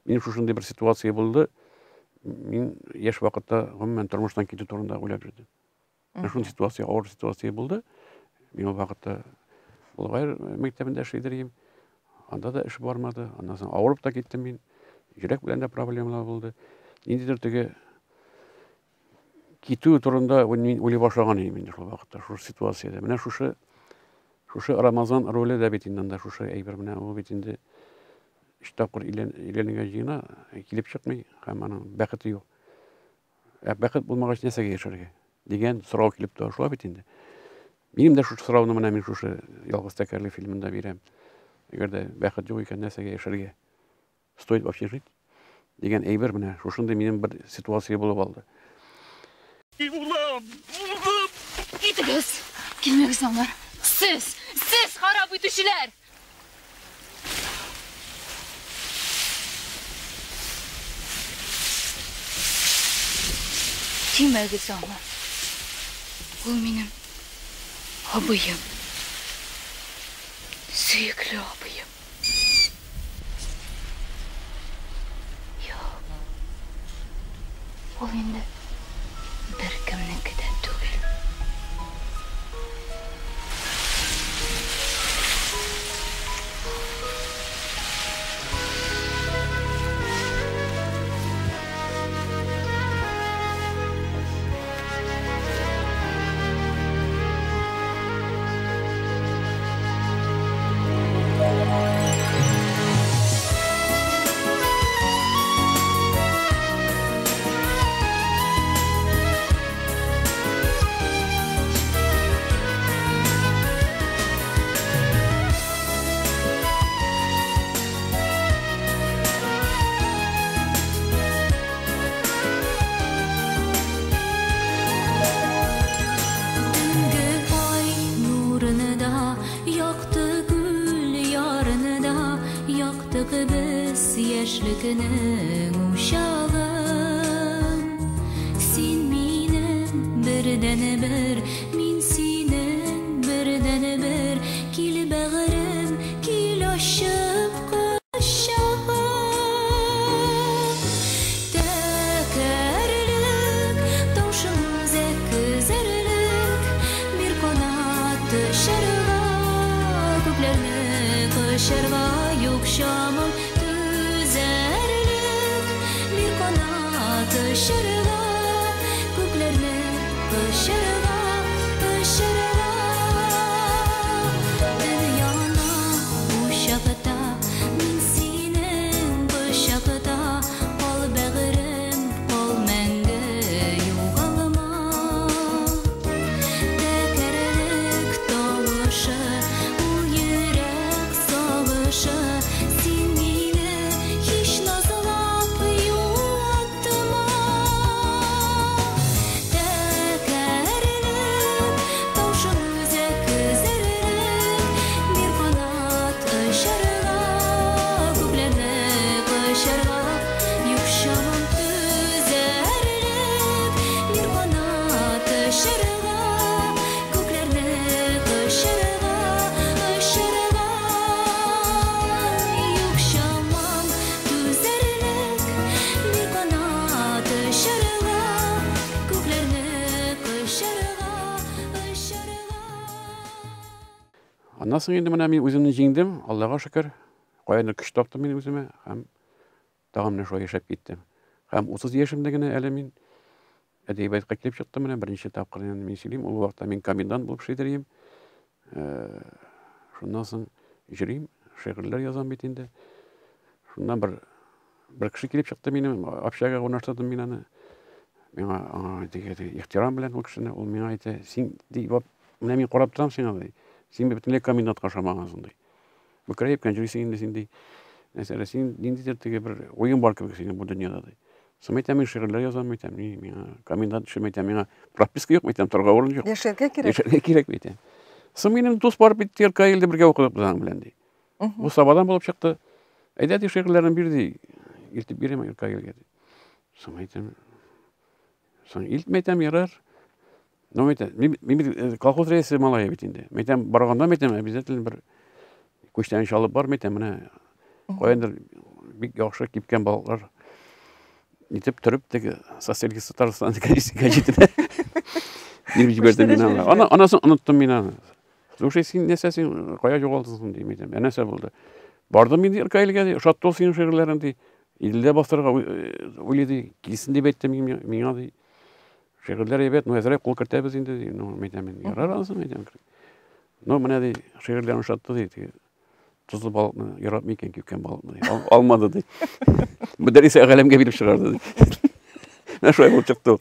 Минем шушындый бер ситуация булды. Мин яшь вакытта гомумән тормыштан китү турында уйлап йөрдем. Менә шундый ситуация, авыр ситуация булды. Мин ул вакытта Болгар мәктәбендә эшли идем. Анда да эш бармады. Аннан соң авырып та киттем мин. Йөрәк белән дә проблемалар булды. Ниндидер теге китү турында мин уйлый башлаган идем инде шул вакытта, шушы ситуациядә. Менә шушы шушы Рамазан роле дә бит инде анда шушы әйбер менә ул бит инде өч тапкыр өйләнергә җыена, килеп чыкмый һәм аның бәхете юк. Ә бәхет булмагач нәрсәгә яшәргә дигән сорау килеп туа шулай бит инде. Минем дә шушы сорауны менә мин шушы Ялгыз тәкәрле фильмында бирәм. Әгәр дә бәхет юк икән, нәрсәгә яшәргә? Стоит вообще жить? Дигән әйбер менә шушындый минем бер ситуация булып алды. Улым, улым! Китегез! Килмәгез аңар. Сез, сез харап итүчеләр! Тимәгез аңа. Ул минем абыем. Сөекле абыем. Юк. Ул инде беркемнеке дә түгел. Төнге ай нурында, якты күл ярында, яктык без яшьлекнең учагын. Син минем бердәнбер, мин синең бердәнбер, кил бәгырем, кил ачып кочагым. Тәкәрлек, таушың үзәк өзәрлек, бир канат очарга, күкләрне кочарга, юк чамам түзәрлек, бир канат очарга, күкләрне кочарга, очарга. Дөньяны учакта, мин синең кочакта, кал бәгырем, кал мәңге югалма. Тәкәрлек тавышы, ул йөрәк сагышы, син мине һич назлап юатма. Тәкәрлек, таушың үзәк өзәрлек, бир канат очарга, күкләрне кочарга, юк чамам түзәрлек, бир канат очарга, күкләрне кочарга, очарга, юк чамам түзәрлек, бир канат очарга, күкләрне кочарга, очарга. Аннан соң инде менә мин үземне җиңдем, Аллага шөкер. Каяндыр көч таптым мин үземә һәм тагын менә шулай яшәп киттем. Һәм 30 яшемдә генә әле мин әдәбиятка килеп чыктым менә беренче тапкыр инде мин сөйлим. Ул вакытта мин комендант булып эшли идем. Шуннан соң йөрим, шигырьләр язам бит инде. Шуннан бер кеше килеп чыкты минем, общагага урнаштырдым мин аны. Миңа аңа теге ихтирам белән ул кешене, ул миңа әйтә, син ди, менә мин карап торам сиңа ди. Син бөтенләй комендантка ошамагансың ди. Бөкрәеп йөрисең инде син ди. Нәрсә, син ниндидер теге бер уен бар кебек синең бу дөньяда ди. Соң әйтәм, мин шигырьләр язам, әйтәм, ни, миңа комендант эше, әйтәм, миңа прописка юк, әйтәм, торырга урын юк. Яшәргә кирәк. Яшәргә кирәк, әйтәм. Соң минем дус барып бит РКЛдә бергә укыдык без аның белән ди. Бу Сабадан булып чыкты. Әйдә ди, шигырьләрен бир ди. Илтеп бирәм РКЛгә ди. Соң әйтәм, соң илтмә әйтәм, ярар. Ну, әйтәм, мин бит колхоз рәисе малае бит инде. Мин әйтәм, барганда әйтәм, обязательно бер күчтәнәч алып бар, әйтәм, менә каяндыр бик яхшы кипкән балыклар итеп төреп теге Социалист Татарстан гәҗитенә биреп җибәрдем мин аны. Анасын оныттым мин аны. Слушай, син нәрсә, син кая югалдың соң ди, әйтәм. Ә нәрсә булды? Бардым мин РКЛгә ди, ошатты ул синең шигырьләрең ди. Иделдә бастырырга уйлый ди, килсен дип әйтте миңа ди. Шигырьләр әйбәт, ну әзрәк кул кертәбез инде ди. Ну, әйтәм мин, ярар ансын, әйтәм. Ну, менә ди, шигырьләрен ошатты ди, теге тозлы балыкны яратмый икән, кипкән балыкны ди. Алмады ди. Мөдәррис галәмгә биреп чыгарды ди. Менә шулай булып чыкты ул.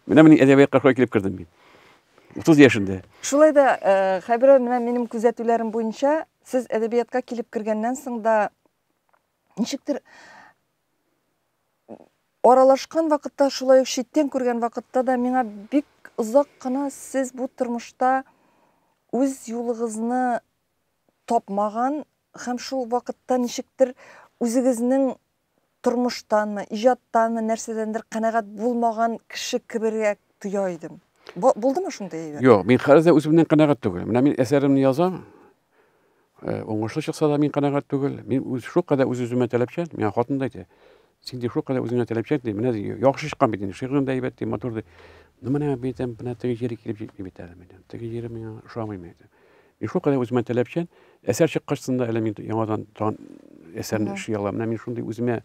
Менә мин әдәбиятка шулай килеп кердем мин. 30 яшендә. Шулай да, Хәбирә, менә минем күзәтүләрем буенча, сез әдәбиятка килеп кергәннән соң да ничектер аралашкан вакытта, шулай ук читтән күргән вакытта да миңа бик озак кына сез бу тормышта үз юлыгызны тапмаган һәм шул вакытта ничектер үзегезнең тормыштанмы, иҗаттанмы, нәрсәдәндер канәгать булмаган кеше кеберәк тоя идем. Булдымы шундый әйбер? Юк, мин хәзер дә үземнән канәгать түгел. Менә мин әсәремне язам. Уңышлы чыкса да мин канәгать түгел. Мин үз шулкадәр үз-үземә таләпчән, миңа хатын да әйтә. Син ди шулкадәр үзеңә таләпчән ди, менә ди, яхшы чыккан бит инде, шигырың да әйбәт ди, матур ди. Ну менә мин әйтәм, менә теге җире килеп җитми бит әле мин. Теге җире миңа ошамый мин әйтәм. Мин шулкадәр үземә таләпчән, әсәр чыккачсын да әле мин яңадан тагын әсәрне эшли алам. Менә мин шундый үземә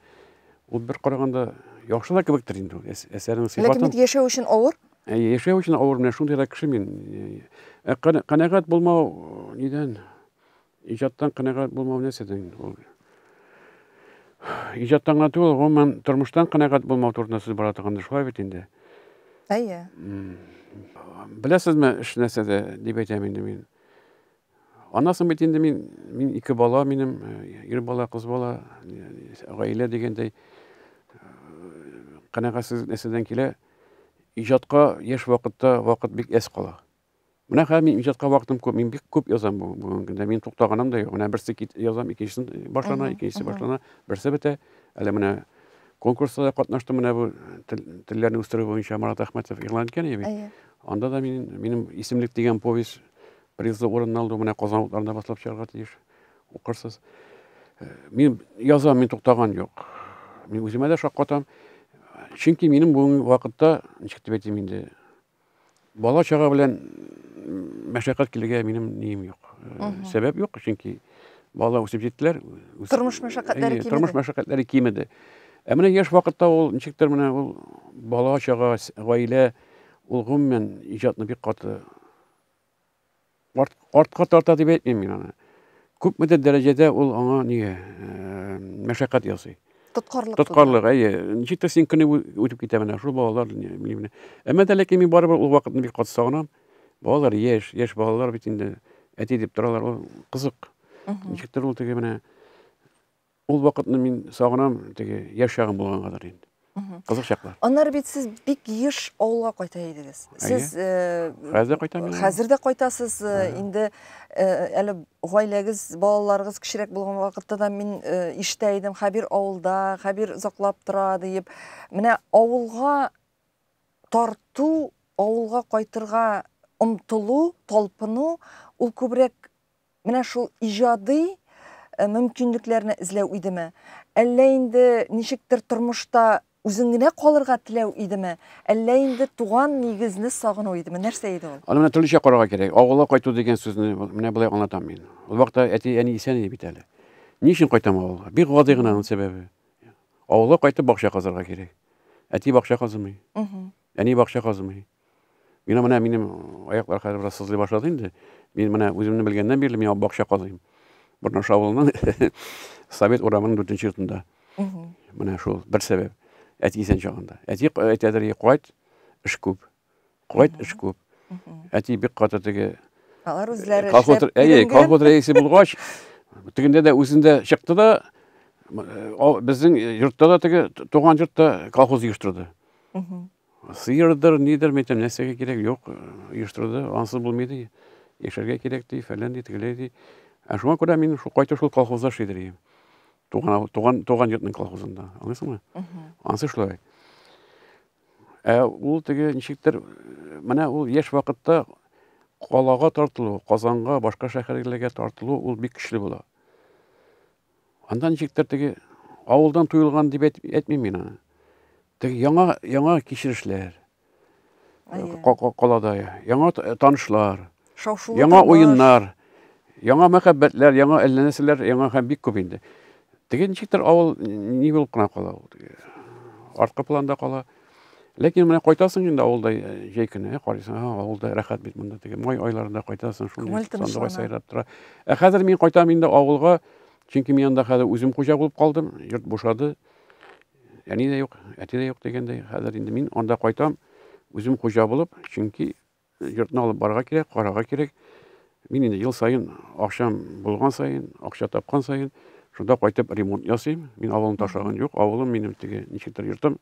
ул бер караганда яхшы да кебектер инде ул әсәрнең сыйфатын. Ләкин бит яшәү өчен авыр. Әйе, яшәү өчен авыр, менә шундыйрак кеше мин. Ә канәгать булмау нидән? Иҗаттан канәгать булмау нәрсәдән ул? Иҗаттан гына түгел, гомумән тормыштан канәгать булмау турында сүз бара торгандыр, шулай бит инде. Әйе. Беләсезме, эш нәрсәдә дип әйтәм инде мин. Аннан соң бит инде мин, мин ике бала минем, ир бала, кыз бала, гаилә дигәндәй, канәгатьсезлек нәрсәдән килә? Иҗатка яшь вакытта вакыт бик әз кала. Менә хәзер мин иҗатка вакытым күп, мин бик күп язам бүгенге көндә. Мин туктаганым да юк. Менә берсе кит язам, икенчесен башлана, икенчесе башлана, берсе бетә. Әле менә конкурста да катнаштым, менә бу телләрне үстерү буенча Марат Әхмәтов игълан иткән иде бит. Анда да мин, минем Исемлек дигән повесть призлы урынны алды, менә Казан утларында басылып чыгарга тиеш. Укырсыз. Мин язам, мин туктаган юк. Мин үземә дә шаккатам. Чөнки минем бүгенге вакытта, ничек дип әйтим инде, бала чага белән мәшәкать килергә минем нием юк. Сәбәп юк, чөнки бала үсеп җиттеләр. Тормыш мәшәкатьләре кимеде. Тормыш мәшәкатьләре кимеде. Ә менә яшь вакытта ул ничектер менә ул бала чага, гаилә, ул гомумән иҗатны бик каты артка тарта дип әйтмим мин аны. Күпмедер дәрәҗәдә ул аңа нигә мәшәкать ясый. Тоткарлык. Тоткарлык, әйе. Ничектер син көне үтеп китә менә шул балалар менә. Әмма дә ләкин мин барыбер ул вакытны бик каты сагынам. Балалар яшь, яшь балалар бит инде әти дип торалар, ул кызык. Ничектер ул теге менә Ул вакытны мин сагынам, теге яшь чагым булган кадәр инде. Кызык чаклар. Аннары бит сез бик еш авылга кайта идегез. Сез хәзер дә кайтам. Хәзер дә кайтасыз. Инде әле гаиләгез, балаларыгыз кечерәк булган вакытта да мин ишетә идем, Хәбир авылда, Хәбир озаклап тора диеп. Менә авылга тарту, авылга кайтырга омтылу, талпыну ул күбрәк Менә шул иҗади мөмкинлекләрне эзләү идеме? Әллә инде ничектер тормышта үзең генә калырга теләү идеме? Әллә инде туган нигезне сагыну идеме? Нәрсә иде ул? Аны менә төрлечә карарга кирәк. Авылга кайту дигән сүзне менә болай аңлатам мин. Ул вакытта әти-әни исән иде бит әле. Ни өчен кайтам авылга? Бик гади гына аның сәбәбе. Авылга кайтып бакча казырга кирәк. Әти бакча казымый. Әни бакча казымый. Мин менә минем аяклар хәзер бераз сызлый башлады инде. Мин менә үземне белгәннән бирле мин бакча казыйм. Борнаш авылының Совет урамының 4 йортында. Менә шул бер сәбәп. Әти исән чагында. Әти әйтәдер, кайт, эш күп. Кайт, эш күп. Әти бик каты теге Алар үзләре колхоз, әйе, колхоз рәисе булгач, тегендә дә үзендә чыкты да, безнең йортта да теге туган йортта колхоз оештырды. Сыердыр, нидер, мен әйтәм, нәрсәгә кирәк, юк, оештырды, ансыз булмый ди, яшәргә кирәк ди, фәлән ди, тегеләй ди. Ә шуңа күрә мин шул кайтып шул колхозда эшлидер идем. Туган, туган, туган йортның колхозында, аңлыйсыңмы? Ансы шулай. Ә ул теге ничектер, менә ул яшь вакытта калага тартылу, Казанга, башка шәһәрләргә тартылу ул бик көчле була. Анда ничектер теге авылдан туелган дип әйтмим мин аны. Теге яңа яңа кичерешләр. Калада яңа танышлар, яңа уеннар, яңа мәхәббәтләр, яңа әллә нәрсәләр, яңа һәм бик күп инде. Теге ничектер авыл ни булып кына кала ул. Арткы планда кала. Ләкин менә кайтасың инде авылда җәй көне, карыйсың, авылда рәхәт бит монда теге май айларында кайтасың, шундый сандугач сайрап тора. Ә хәзер мин кайтам инде авылга, чөнки мин анда хәзер үзем хуҗа булып калдым, йорт бушады. Әни дә юк, әти дә юк дигәндәй, хәзер инде мин анда кайтам, үзем хуҗа булып, чөнки йортны алып барырга кирәк, карарга кирәк. Мин инде ел саен акчам булган саен, акча тапкан саен шунда кайтып ремонт ясыйм. Мин авылым ташлаган юк, авылым минем теге ничектер йортым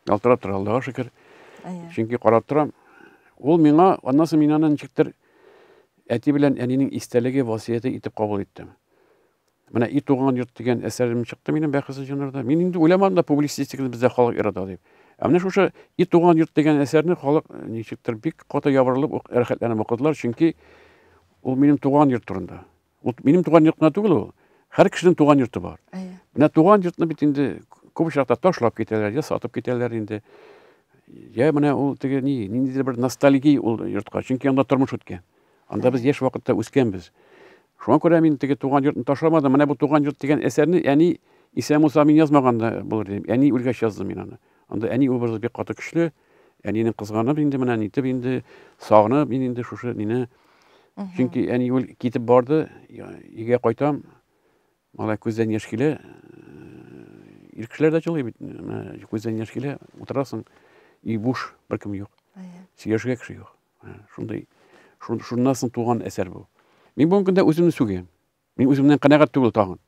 ялтырап тора, Аллага шөкер. Чөнки карап торам. Ул миңа, аннан соң мин аны ничектер әти белән әнинең истәлеге, васыяте итеп кабул иттем. Менә И туган йорт дигән әсәрем чыкты минем бәхетсез җаннарда. Мин инде уйламадым да публицистиканы бездә халык ярата дип. Ә менә шушы И туган йорт дигән әсәрне халык ничектер бик каты ябырылып рәхәтләнеп укыдылар, чөнки ул минем туган йорт турында. Ул минем туган йорт кына түгел ул. Һәр кешенең туган йорты бар. Әйе. Менә туган йортны бит инде күп очракта ташлап китәләр, я сатып китәләр инде. Я менә ул теге ни, ниндидер бер ностальгия ул йортка, чөнки анда тормыш үткән. Анда без яшь вакытта үскәнбез. Шуңа күрә мин теге туган йортны ташламадым. Менә бу туган йорт дигән әсәрне әни исән булса мин язмаган да булыр идем. Әни үлгәч яздым мин аны. Анда әни образы бик каты көчле. Әнине кызганып инде менә нитеп инде сагынып мин инде шушы мине Чөнки әни ул китеп барды, өйгә кайтам, малай күздән яшь килә. Ир кешеләр дә җылый бит. Менә күздән яшь килә, утырасың, өй буш, беркем юк. Сөйләшергә кеше юк. Шундый шуннан соң туган әсәр бу. Мин бүгенге көндә үземне сүгәм. Мин үземнән канәгать түгел тагын.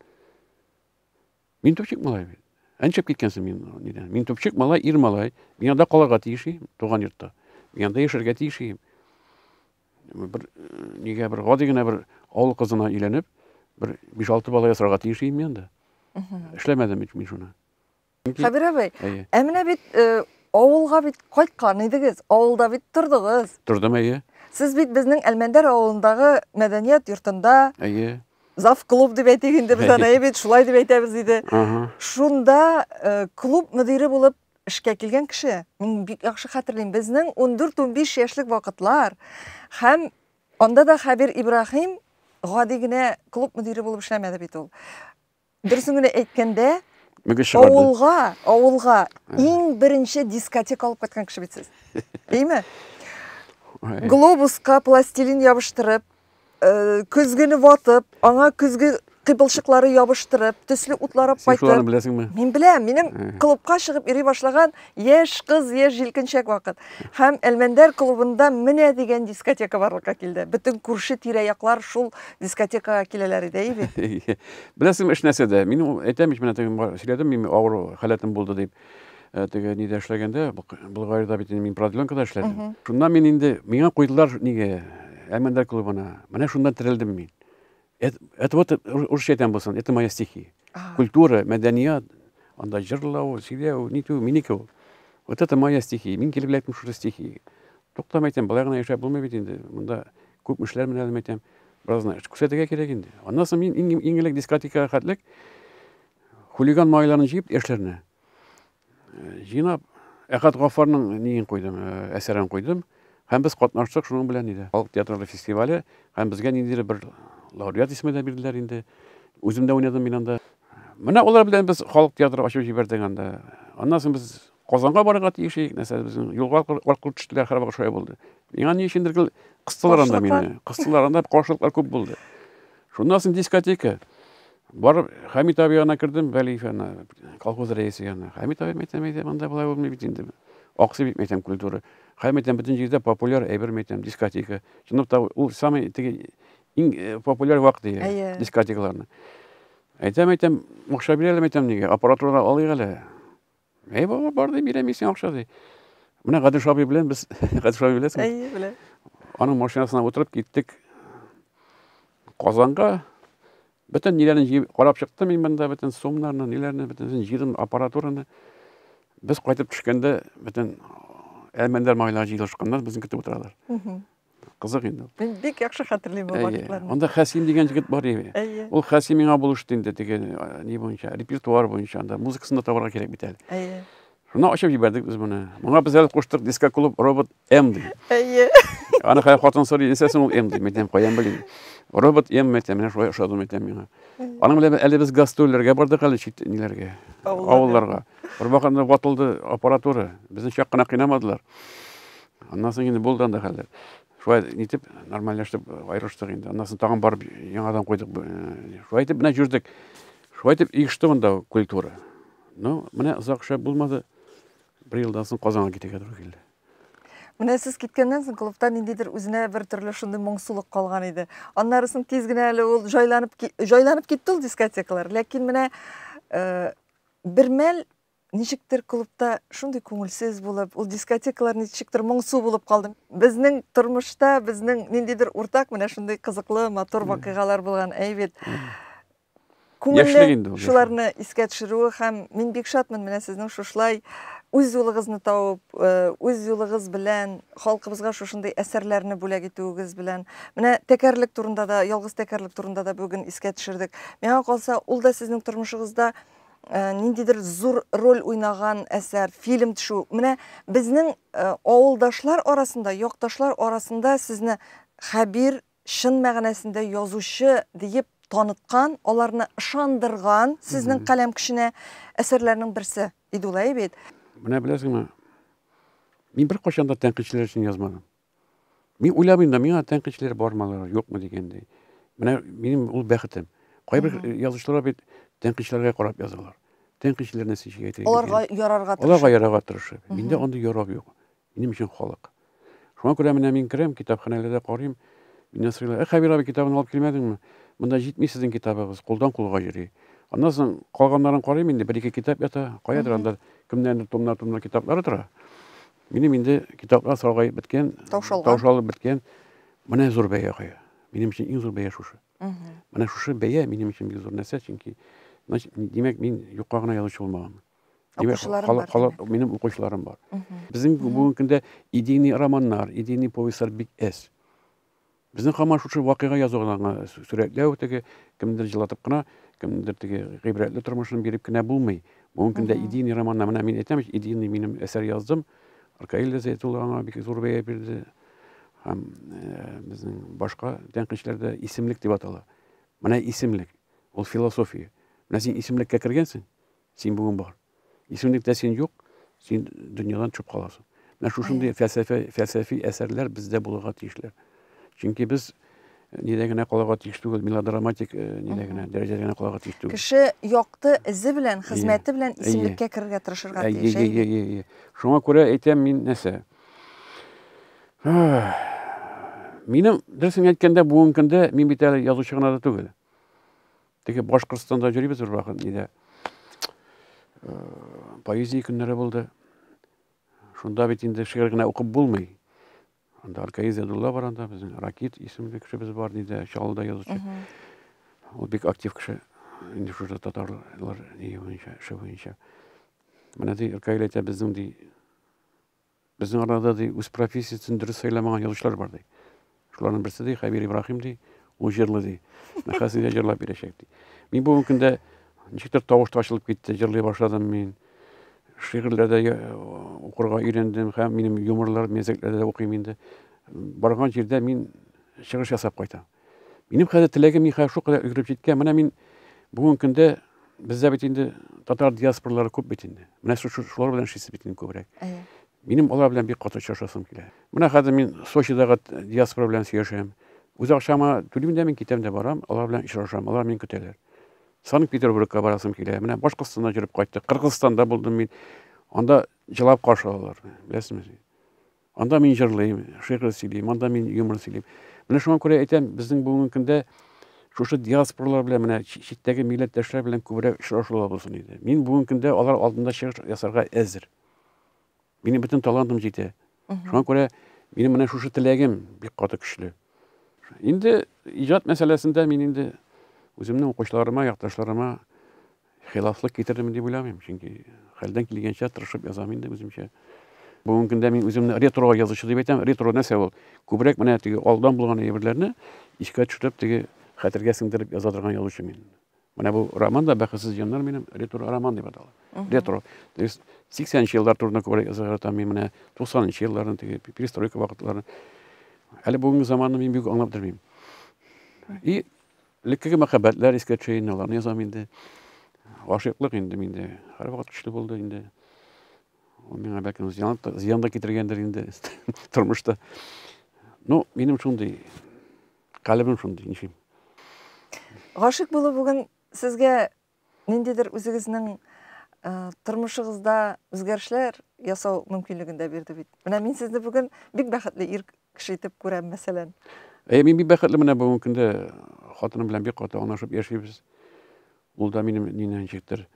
Мин төпчек малай бит. Ә нишләп киткәнсең мин нидән? Мин төпчек малай, ир малай. Мин анда калырга тиеш идем, туган йортта. Мин анда яшәргә тиеш идем. Бер нигә бер гади генә бер авыл кызына өйләнеп, бер 5-6 бала ясарга тиеш идем мин анда. Эшләмәдем бит мин шуны. Хәбир абый, ә менә бит э, авылга бит кайткан идегез, авылда бит тордыгыз. Тордым, әйе. Сез бит безнең Әлмәндәр авылындагы мәдәният йортында. Әйе. Зав клуб дип әйтик инде без аны, әйе бит, шулай дип әйтәбез иде. Шунда э, клуб мөдире булып эшкә килгән кеше, мин бик яхшы хәтерлим, безнең 14-15 яшьлек вакытлар һәм анда да Хәбир Ибраһим гади генә клуб мөдире булып эшләмәде бит ул. Дөресен генә әйткәндә, авылга, авылга иң беренче дискотека алып кайткан кеше бит сез. Әйме? Глобуска пластилин ябыштырып, э, көзгене ватып, аңа көзге кыйпылчыклары ябыштырып, төсле утлар алып кайтып. Син шуларны беләсеңме? Мин беләм, минем клубка чыгып йөри башлаган яшь кыз, яшь җилкенчәк вакыт. Һәм Әлмәндәр клубында менә дигән дискотека барлыкка килде. Бөтен күрше тирә-яклар шул дискотекага киләләр иде, әйе бит? Беләсеңме, эш нәрсәдә? Мин әйтәм ич, менә теге сөйләдем, мин авыру халәтем булды дип. Э, теге нидә эшләгәндә, Болгарияда бит инде мин продленкада эшләдем. Шуннан мин инде, миңа куйдылар нигә, Әлмәндәр клубына. Менә шунда терелдем мин. Это, это вот урысча әйтәм булсын, это моя стихия. Культура, мәдәният, анда җырлау, сөйләү, нитү, минеке ул. Вот это моя стихия. Мин килеп эләктем шушы стихиягә. Туктам әйтәм, болай гына яшәп булмый бит инде. Монда күп эшләр менә әле әйтәм. Бераз гына эш күрсәтергә кирәк инде. Аннан соң мин иң, иң элек дискотекага хәтлек хулиган малайларны җыеп, яшьләрне Җыйнап, Әхәт Гаффарның ниен куйдым, әсәрен куйдым. Һәм без катнаштык шуның белән иде. Халык театры фестивале һәм безгә ниндидер бер лауреат исеме дә бирделәр инде. Үзем дә уйнадым мин анда. Менә алар белән без халык театры ачып җибәрдек анда. Аннан соң без Казанга барырга тиеш идек, нәрсә безнең юлга аркылы төштеләр, һәрвакыт шулай булды. Миңа ни өчендер гел кыстылар анда мине. Кыстылар анда, каршылыклар күп булды. Шуннан соң дискотека. Барып Хәмит абый янына кердем, Вәлиев янына, колхоз рәисе янына. Хәмит абый, мәйтәм, әйдә, монда болай булмый бит инде. Аксый бит, мәйтәм, культура. Хәм әйтәм, бөтен җирдә популяр әйбер, мәйтәм, дискотека. Чынлап та, ул самый теге иң э, популяр вакыт иде дискотекаларны. Әйтәм, әйтәм, акча бир әле, мәйтәм, нигә, аппаратура алыйк әле. Әй, баба, бар ди, бирәм мин сиңа акча ди. Менә Гадел абый белән без, Гадел абый беләсеңме? Әйе, беләм. Аның машинасына утырып киттек Казанга. Бөтен ниләрне җыеп карап чыктым мин монда, бөтен сумнарны, ниләрне, бөтенесен җыйдым, аппаратураны. Без кайтып төшкәндә бөтен Әлмәндәр малайлары җыелышканнар, безне көтеп утыралар. Кызык инде. Мин бик яхшы хәтерлим бу вакытларны. Анда Хәсим дигән егет бар иде. Әйе. Ул Хәсим миңа булышты инде теге ни буенча, репертуар буенча, анда музыкасын да табарга кирәк бит әле. Әйе. Шуннан ачып җибәрдек без моны. Моңа без әле куштык диско-клуб Робот М ди. Әйе. Аны хәзер хатын сорый, нәрсә соң ул М ди? Мин әйтәм, каян белим. Робот М әйтәм, менә шулай ошады әйтәм миңа. Аның белән әле без гастрольләргә бардык әле чит ниләргә, авылларга. Бер вакытта ватылды аппаратура, безне чак кына кыйнамадылар. Аннан соң инде булды анда хәлләр. Шулай нитеп, нормальләшеп аерыштык инде. Аннан соң тагын барып яңадан куйдык. Шулай итеп менә йөрдек. Шулай итеп оешты монда культура. Ну, менә озак шәп булмады. Бер елдан соң Казанга китәргә туры килде. Менә сез киткәннән соң клубта ниндидер үзенә бер төрле шундый моңсулык калган иде. Аннары соң тиз генә әле ул җайланып җайланып китте ул дискотекалар. Ләкин менә э, бер мәл ничектер клубта шундый күңелсез булып, ул дискотекалар ничектер моңсу булып калды. Безнең тормышта безнең ниндидер уртак менә шундый кызыклы, матур вакыйгалар булган, әй бит. Күңелле шуларны искә төшерүе һәм мин бик шатмын менә сезнең шушылай Үз юлыгызны табып, э, үз юлыгыз белән халкыбызга шушындый әсәрләрне бүләк итүегез белән. Менә тәкәрлек турында да, ялгыз тәкәрлек турында да бүген искә төшердек. Миңа калса, ул да сезнең тормышыгызда э, ниндидер зур роль уйнаган әсәр, фильм төшү. Менә безнең э, авылдашлар арасында, якташлар арасында сезне Хәбир чын мәгънәсендә язучы диеп таныткан, аларны ышандырган сезнең каләм көченә әсәрләрнең берсе иде ул, әйе бит? Менә беләсеңме, мин беркайчан да тәнкыйтьчеләр өчен язмадым. Мин уйламыйм да, миңа тәнкыйтьчеләр бармы алар, юкмы дигәндәй. Менә минем ул бәхетем. Кайбер язучылар бит тәнкыйтьчеләргә карап язалар. Тәнкыйтьчеләр нәрсә әйтә? Аларга ярарга тырышып. Аларга ярарга тырышып. Миндә андый ярау юк. Минем өчен халык. Шуңа күрә менә мин керәм, китапханәләрдә карыйм. Миннән сорыйлар, "Ә Хәбир абый китабын алып килмәдеңме? Монда җитми сезнең китабыгыз, кулдан кулга йөри." Аннан соң калганнарын карыйм инде, бер-ике китап ята, каядыр анда кемнәрнең томнар-томнар китаплары тора. Минем инде китаплар саргаеп беткән, таушалган. Таушалып беткән. Менә зур бәя кая. Минем өчен иң зур бәя шушы. Менә шушы бәя минем өчен бик зур нәрсә, чөнки, значит, димәк, мин юкка гына язучы булмаганмын. Укучыларым бар. Халык, минем укучыларым бар. Безнең бүгенге көндә идейный романнар, идейный повестьлар бик әз. Безнең һаман шушы вакыйга язу гына сурәтләү теге кемдер җылатып кына, кемдер теге гыйбрәтле тормышын биреп кенә булмый. Бүгенге көндә идейный романнар, менә мин әйтәм, идейный минем әсәр яздым. Ркаил Зәйтулла аңа бик зур бәя бирде. Һәм безнең башка тәнкыйтьчеләр дә исемлек дип атала. Менә исемлек, ул философия. Менә син исемлеккә кергәнсең, Син бүген бар. Исемлектә син юк, син дөньядан төшеп каласың. Менә шушындый фәлсәфә, фәлсәфи әсәрләр бездә булырга тиешләр. Чөнки без э, нидә генә калырга тиеш түгел, мелодраматик э, нидә генә, дәрәҗәдә генә калырга тиеш түгел. Кеше якты эзе белән, хезмәте белән исемлеккә керергә тырышырга тиеш. Әйе, әйе, әйе. Шуңа күрә әйтәм мин нәрсә? Минем, дөресен әйткәндә, бүгенге көндә мин бит әле язучы гына да түгел. Теге Башкортстанда йөрибез бер вакыт нидә. Э, поэзия көннәре булды. Шунда бит инде шигырь генә укып булмый. Анда Аркаиз Ядулла бар анда, безнең Ракит исемле кешебез бар, нидә Чаллыда язучы. Ул бик актив кеше. Инде шушы татарлар ни буенча, эше буенча. Менә ди Ркаил әйтә, безнең ди Безнең арада, ди, үз профессиясен дөрес сайламаган язучылар бар, ди. Шуларның берсе, ди, Хәбир Ибраһим, ди, ул җырлы, ди. Менә хәзер дә җырлап бирәчәк, ди. Мин бүгенге көндә ничектер тавыш та ачылып китте, җырлый башладым мин. Шигырьләр дә укырга өйрәндем һәм минем юморлар, мәзәкләр дә укыйм инде. Барган җирдә мин чыгыш ясап кайтам. Минем хәзер теләгем мин хәзер шулкадәр өлгереп җиткән. Менә мин бүгенге көндә бездә бит инде татар диаспоралары күп бит инде. Менә шулар белән эшлисе бит инде күбрәк. Минем алар белән бик каты очрашасым килә. Менә хәзер мин Сочидагы диаспора белән сөйләшәм. Үз акчама түлим дә мин китәм дә барам, алар белән очрашам, алар мине көтәләр. Санкт-Петербургка барасым килә. Менә Башкортстанда йөреп кайттык, Кыргызстанда булдым мин. Анда җылап каршы алалар, беләсезме? Анда мин җырлыйм, шигырь сөйлим, анда мин юмор сөйлим. Менә шуңа күрә әйтәм, безнең бүгенге көндә шушы диаспоралар белән менә читтәге милләттәшләр белән күбрәк очрашулар булсын иде. Мин бүгенге көндә алар алдында чыгыш ясарга әзер. Минем бөтен талантым җитә. Шуңа күрә минем менә шушы теләгем бик каты көчле. Инде иҗат мәсьәләсендә мин инде үземнең укучыларыма, якташларыма Хилафлык китерермен дип уйламыйм, чөнки хәлдән килгәнчә тырышып язам инде үземчә. Бүгенге көндә мин үземне ретро язучы дип әйтәм. Ретро нәрсә ул? Күбрәк менә теге алдан булган әйберләрне искә төшереп, теге хәтергә сеңдереп яза торган язучы мин. Менә бу роман да Бәхетсез җаннар минем ретро роман дип атала. Ретро. То есть 80 еллар турында күбрәк язарга яратам мин менә 90 елларны теге перестройка вакытларын. Әле бүгенге заманны мин бик аңлап бетермим. И Элеккеге мәхәббәтләр искә төшә инде, аларны язам инде. Гашыйклык инде миндә һәрвакыт көчле булды инде. Ул миңа бәлкем зыян, зыян да китергәндер инде тормышта. Ну, минем шундый, калебем шундый, ничек. Гашыйк булу бүген сезгә ниндидер үзегезнең э, тормышыгызда үзгәрешләр ясау мөмкинлеген дә бирде бит. Менә мин сезне бүген бик бәхетле ир кеше итеп күрәм, мәсәлән. Әйе, мин бик бәхетле менә бүгенге көндә хатыным белән бик каты аңлашып яшибез. Ул да минем нинән ничектер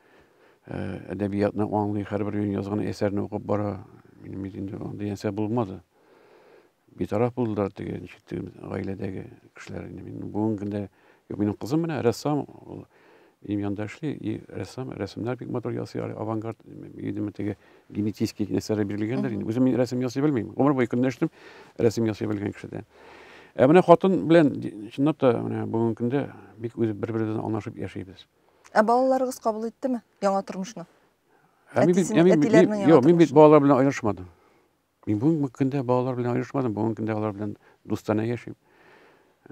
э, әдәбиятны аңлый, һәрбер минем язган әсәрне укып бара. Минем бит инде андый нәрсә булмады. Битараф булдылар теге ничектер гаиләдәге кешеләр инде. Мин бүгенге көндә юк, минем кызым менә рәссам, ул Минем янда эшли, и рәссам, рәсемнәр бик матур ясый, авангард, видимо, теге генетический нәрсәләр бирелгәндер инде. Үзем мин рәсем ясый белмим. Гомер буе көнләштем рәсем ясый белгән кешедән. Ә менә хатын белән чынлап та менә бүгенге көндә бик үз бер-беребездән аңлашып яшибез. Ә балаларыгыз кабул иттеме яңа тормышны? Ә мин бит, мин, юк, мин бит балалар белән аерышмадым. Мин бүгенге көндә балалар белән аерышмадым, бүгенге көндә алар белән дустанә яшим.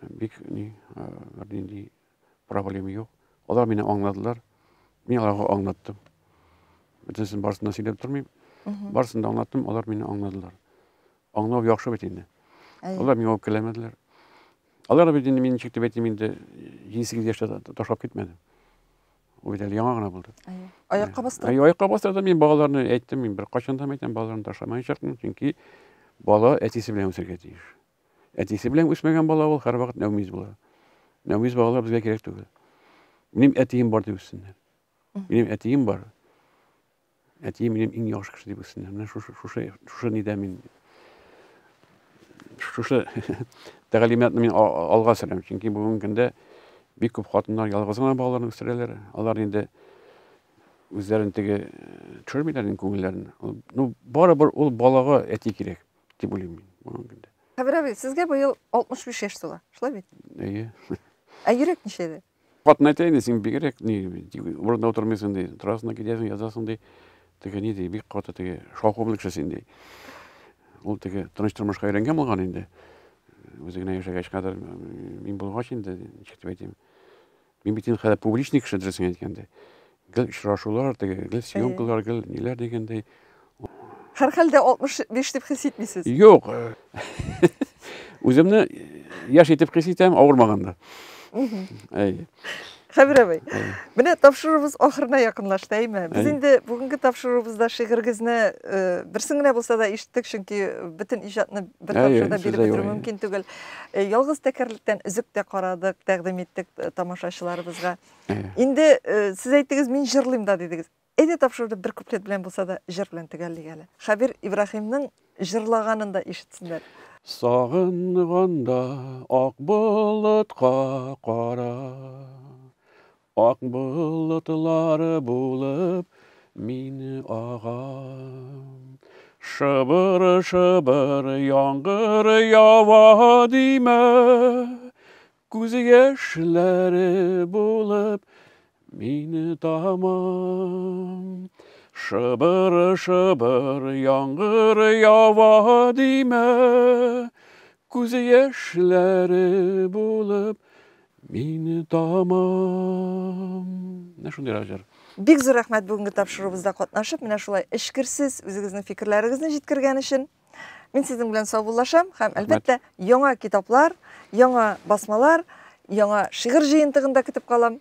Бик ни, бернинди проблема юк. Алар мине аңладылар. Мин аларга аңлаттым. Бөтенесен барысын да сөйләп тормыйм. Барысын да аңлаттым, алар мине аңладылар. Аңлау яхшы бит инде. Алар миңа үпкәләмәделәр. Алар бит инде мин ничек дип әйтим инде 28 яшьтә ташлап китмәде. Ул бит әле яңа гына булды. Аякка бастырды. Әйе, аякка бастырды. Мин балаларны әйттем, мин беркайчан да әйтәм, балаларны ташламаячакмын, чөнки бала әтисе белән үсәргә тиеш. Әтисе белән үсмәгән бала ул һәрвакыт нәүмиз була. Нәүмиз балалар безгә кирәк түгел. Минем әтием бар дип үссеннәр. Минем әтием бар. Әтием минем иң яхшы кеше дип үссеннәр. Менә шушы шушы шушы нидә мин шушы тәгалиматны мин алга сөрәм. Чөнки бүгенге көндә бик күп хатыннар ялгыз гына балаларын үстерәләр. Алар инде үзләрен теге төшермиләр инде күңелләрен. Ну, барыбер ул балага әти кирәк дип уйлыйм мин бүгенге көндә. Хәбир абый, сезгә быел 65 яшь тула, шулай бит? Әйе. Ә йөрәк ничәдә? Хатын әйтә инде, син бигрәк ни, урында утырмыйсың ди, торасың да китәсең, язасың ди. Теге ни ди, бик каты теге шаукымлы кеше син ди. Ул теге тыныч тормышка өйрәнгән булган инде. Үзе генә яшәгәч хәзер мин булгач инде, ничек дип әйтим. Мин бит инде хәзер публичный кеше, дөресен әйткәндә. Гел очрашулар, теге гел съемкалар, гел ниләр дигәндәй. Һәрхәлдә 65 дип хис итмисез. Юк. Үземне яшь итеп хис итәм, авырмаганда. Әйе. Хәбир абый, менә тапшыруыбыз ахырына якынлашты, әйме? Без инде бүгенге тапшыруыбызда шигырегезне э, берсен генә булса да ишеттек, чөнки бөтен иҗатны бер тапшыруда биреп бетерү мөмкин түгел. Э, ялгыз тәкәрлектән өзек тә карадык, тәкъдим иттек э, тамашачыларыбызга. Инде сез әйттегез, мин җырлыйм да дидегез. Әйдә тапшыруны бер куплет белән булса да җыр белән төгәллик әле. Хәбир Ибраһимның җырлаганын да ишетсеннәр. Сагынганда ак болытка кара, Ак болытлар булып мин агам. Шыбыр-шыбыр яңгыр ява димә, Күз яшьләре булып мин тамам. Шыбыр-шыбыр яңгыр ява димә, Күз яшьләре булып мин тамам. Менә шундыйрак җыр. Бик зур рәхмәт бүгенге тапшыруыбызда катнашып, менә шулай эчкерсез үзегезнең фикерләрегезне җиткергән өчен. Мин сезнең белән саубуллашам һәм, әлбәттә, яңа китаплар, яңа басмалар, яңа шигырь җыентыгын да көтеп калам.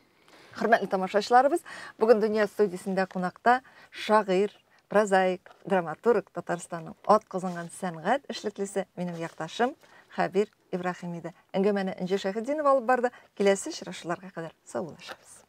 Хөрмәтле тамашачыларыбыз, бүген Дөнья студиясендә кунакта шагыйрь, прозаик, драматург, Татарстанның ат казанган сәнгать эшлеклесе, минем якташым Хәбир Ибраһим иде. Әңгәмәне Энҗе Шәйхетдинова алып барды. Киләсе очрашуларга кадәр саубуллашабыз.